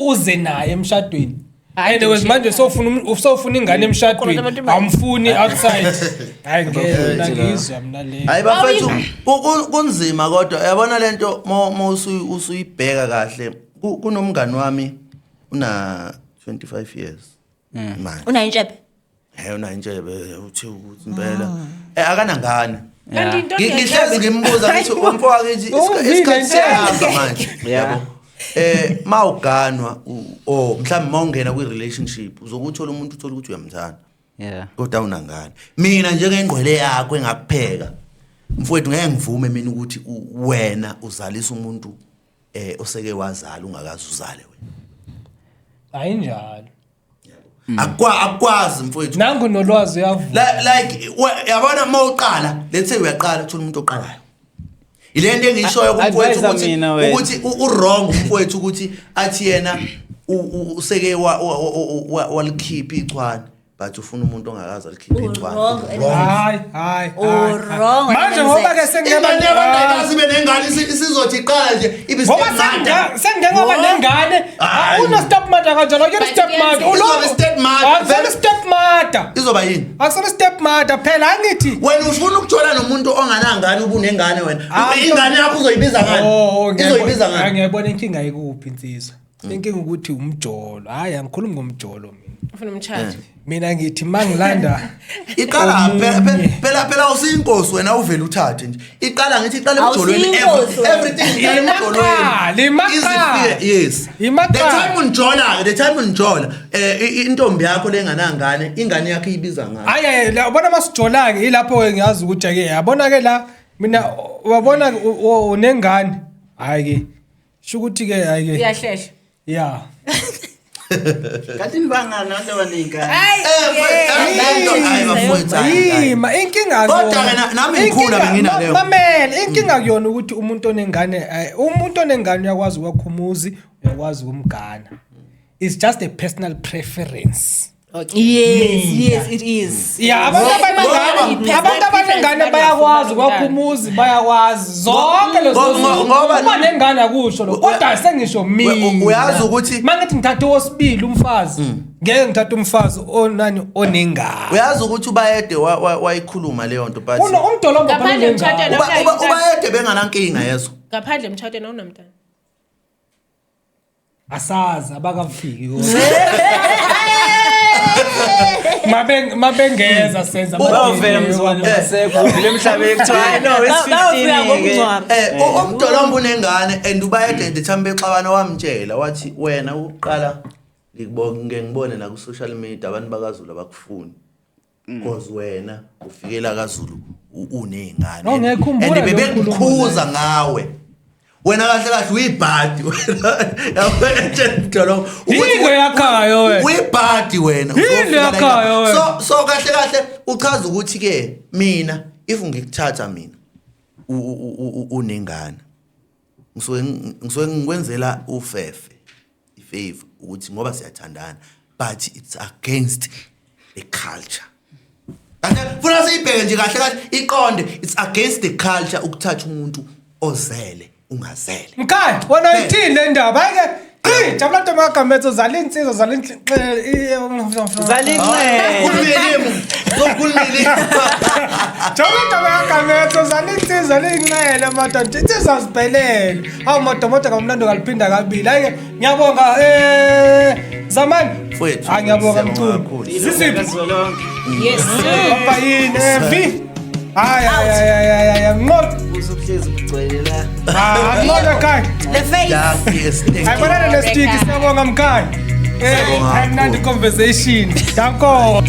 D: uze naye emshadweni.
E: Hayi,
D: Anyways
E: nje.
D: manje sofuna ingane emshadweni, awumfuni outside. Hayi ngeke mina ngiyizwa mina le.
A: Hayi bafethu, kunzima kodwa uyabona lento mo usuyibheka kahle. Kunomngani wami una 25 years. Manje.
C: Unayo intshebe.
A: Hey una intshebe uthi ukuthi impela. Eh akanangane.
E: Kanti into
A: Ngihlezi ngimbuza ngithi umfowethu
D: Uvile
A: isikhathi
D: intshebe.
A: siyahamba manje.
B: Yeah.
A: Yabo. Eh mawuganwa or mhlawumbe mawungena kwi relationship uzokuthola umuntu uthola ukuthi uyamthanda.
B: Yeah.
A: Kodwa unangane. Mina njengengqwele yakho engakupheka. Mfowethu ngeke ngivume mina ukuthi wena uzalisa umuntu oseke wazala ungakaze uzale wena.
D: Ayinjalo.
A: Akwazi mfowethu.
D: Nangu nolwazi uyavuma.
A: Like yabona mawuqala, let's say uyaqala uthola umuntu oqalayo. Ile nto engishoyo kumfowethu
B: Advise
A: ukuthi
B: mina wena.
A: ukuthi u-wrong umfowethu ukuthi athi yena useke walikhipha ichwane. But ufuna umuntu ongakaze alikhiphe
C: Wrong.
A: icwane.
D: Hayi, hayi.
C: Wrong.
D: Manje ngoba ke sengiyaba
A: Ingane yabantu ayikaze ibe nengane, isizothi iqala nje ibe
D: ngoba
A: stepmother.
D: sengingaba nengane,
A: Hayi.
D: una stepmother kanjalo, akuyona
E: But
D: stepmother.
E: kuyenzeka.
A: Izoba i-stepmother.
D: Akusona stepmother.
A: Izoba yini?
D: Akusona stepmother phela, angithi.
A: Wena ufuna ukuthola nomuntu onganangane, ubunengane wena.
D: Ah,
A: Ingane yakho uzoyibiza ngani?
D: Oh,
A: Izoyibiza ngani?
D: ngiyayibona inkinga ikuphi, insizwa. Inkinga ukuthi umjolo. Hayi, angikhulumi ngomjolo mina.
E: Ufuna umtshato.
D: Mina ngithi mangilanda
A: Iqala
D: omunye.
A: phela usiyinkosi wena, uvele uthathe nje. Iqala, ngithi iqala emjolweni.
C: Awusiyinkosi wena.
A: Everything iqala
D: Imaqala,
A: emjolweni.
D: imaqala.
A: Yes.
D: Imaqala.
A: The time unijola, the time unijola, intombi yakho lenganangane, ingane yakho iyibiza ngani?
D: Hayi, hayi, la ubona masijola ke, ilapho ke ngiyazi ukuthi ke yabona ke la mina wabona unengane. Hayi ke. Sho ukuthi ke hayi ke.
E: Uyahlehla.
D: Yeah.
B: Kanti nibangani nabantu abaney'ngane?
C: Hayi,
A: Eh, hayi bafowethu, hayi, hayi.
D: Yima inkinga
A: Kodwa
D: akuyona.
A: ke nami ngikhula
D: Inkinga-
A: benginaleyo.
D: Mamela, inkinga kuyona ukuthi umuntu onengane uyakwazi ukwakha umuzi, uyakwazi ukumgana. It's just a personal preference.
C: Yes, yes, it is.
D: Yeah, abantu abanengane,
E: Ngoba-
D: abantu abanengane bayakwazi ukwakha umuzi, bayakwazi zonke lezo zinto. Uba nengane akusho lokho, kodwa sengisho mina.
A: Uyazi ukuthi-
D: mangithi ngithatha owesibili umfazi, ngeke ngithathe umfazi onani onengane.
A: Uyazi ukuthi uBayede wayikhuluma leyo nto, but
D: Uno umdolombo phela
E: Ngaphandle
D: unengane.
E: emtshatweni.
A: uBayede benganankinga yezo.
E: Ngaphandle emtshatweni awunamntana.
D: Asazi, abakafiki kodwa. Mabengeza senza
B: Bawuvela mzukwane basekho uvile emhlabeni kuthiwa hayi no it's
C: Bayofika
B: 15 ke.
C: ngomngcwabo.
A: Umdolombo unengane and uBayede the time bexabana wamtshela wathi wena uqala ngikubonge ngike ngibone na ku social media abantu bakaZulu abakufuni. Because wena ufikela kaZulu unezingane.
D: Oh, ngiyayikhumbula
A: And
D: leyo
A: bebekukhuza ngawe. Wena kahle kahle uyibhadi wena. Yabona umdolombo.
D: Yini yakhayo wena?
A: Uyibhadi wena.
D: Yini
A: Uzofika la
D: yakhayo wena?
A: So kahle kahle uchaza ukuthi ke mina if ngikuthatha mina unengane, ngisuke ngikwenzela ufefe, ifavor ukuthi ngoba siyathandana, but it's against the culture. Kahle funa siyibheke nje kahle kahle iqonde, it's against the culture ukuthatha umuntu ozele ungazele.
D: Mkhaya, wena uyithini le ndaba? Hayi ke, qi, jabula ntombi kaGametso, zala insizwa, zala
B: Zala inxele.
A: Khuluma ilimi, zokhuluma ilimi.
D: Jabula ntombi kaGametso, zala insizwa, liyinxele madoda, insizwa zibhelele. Hawu madoda, kamnandi kaliphinda kabili. Hayi ke, ngiyabonga Zamani.
A: Mfowethu,
D: Hayi ngiyabonga
A: siyabonga
D: mchunu.
A: kakhulu.
D: Sisiphi?
B: Kazwelonke.
E: Yes.
D: Papa yini? V. Hayi hayi hayi hayi, nqondo.
B: Usuhlezi kugcwele la.
D: Ah, nqondo ekhaya.
C: The face.
A: Yes, thank you.
D: Ayibonana nestiki, siyabonga mkhaya.
A: Siyabonga
D: Hayi mnandi
A: kakhulu.
D: conversation. Danko.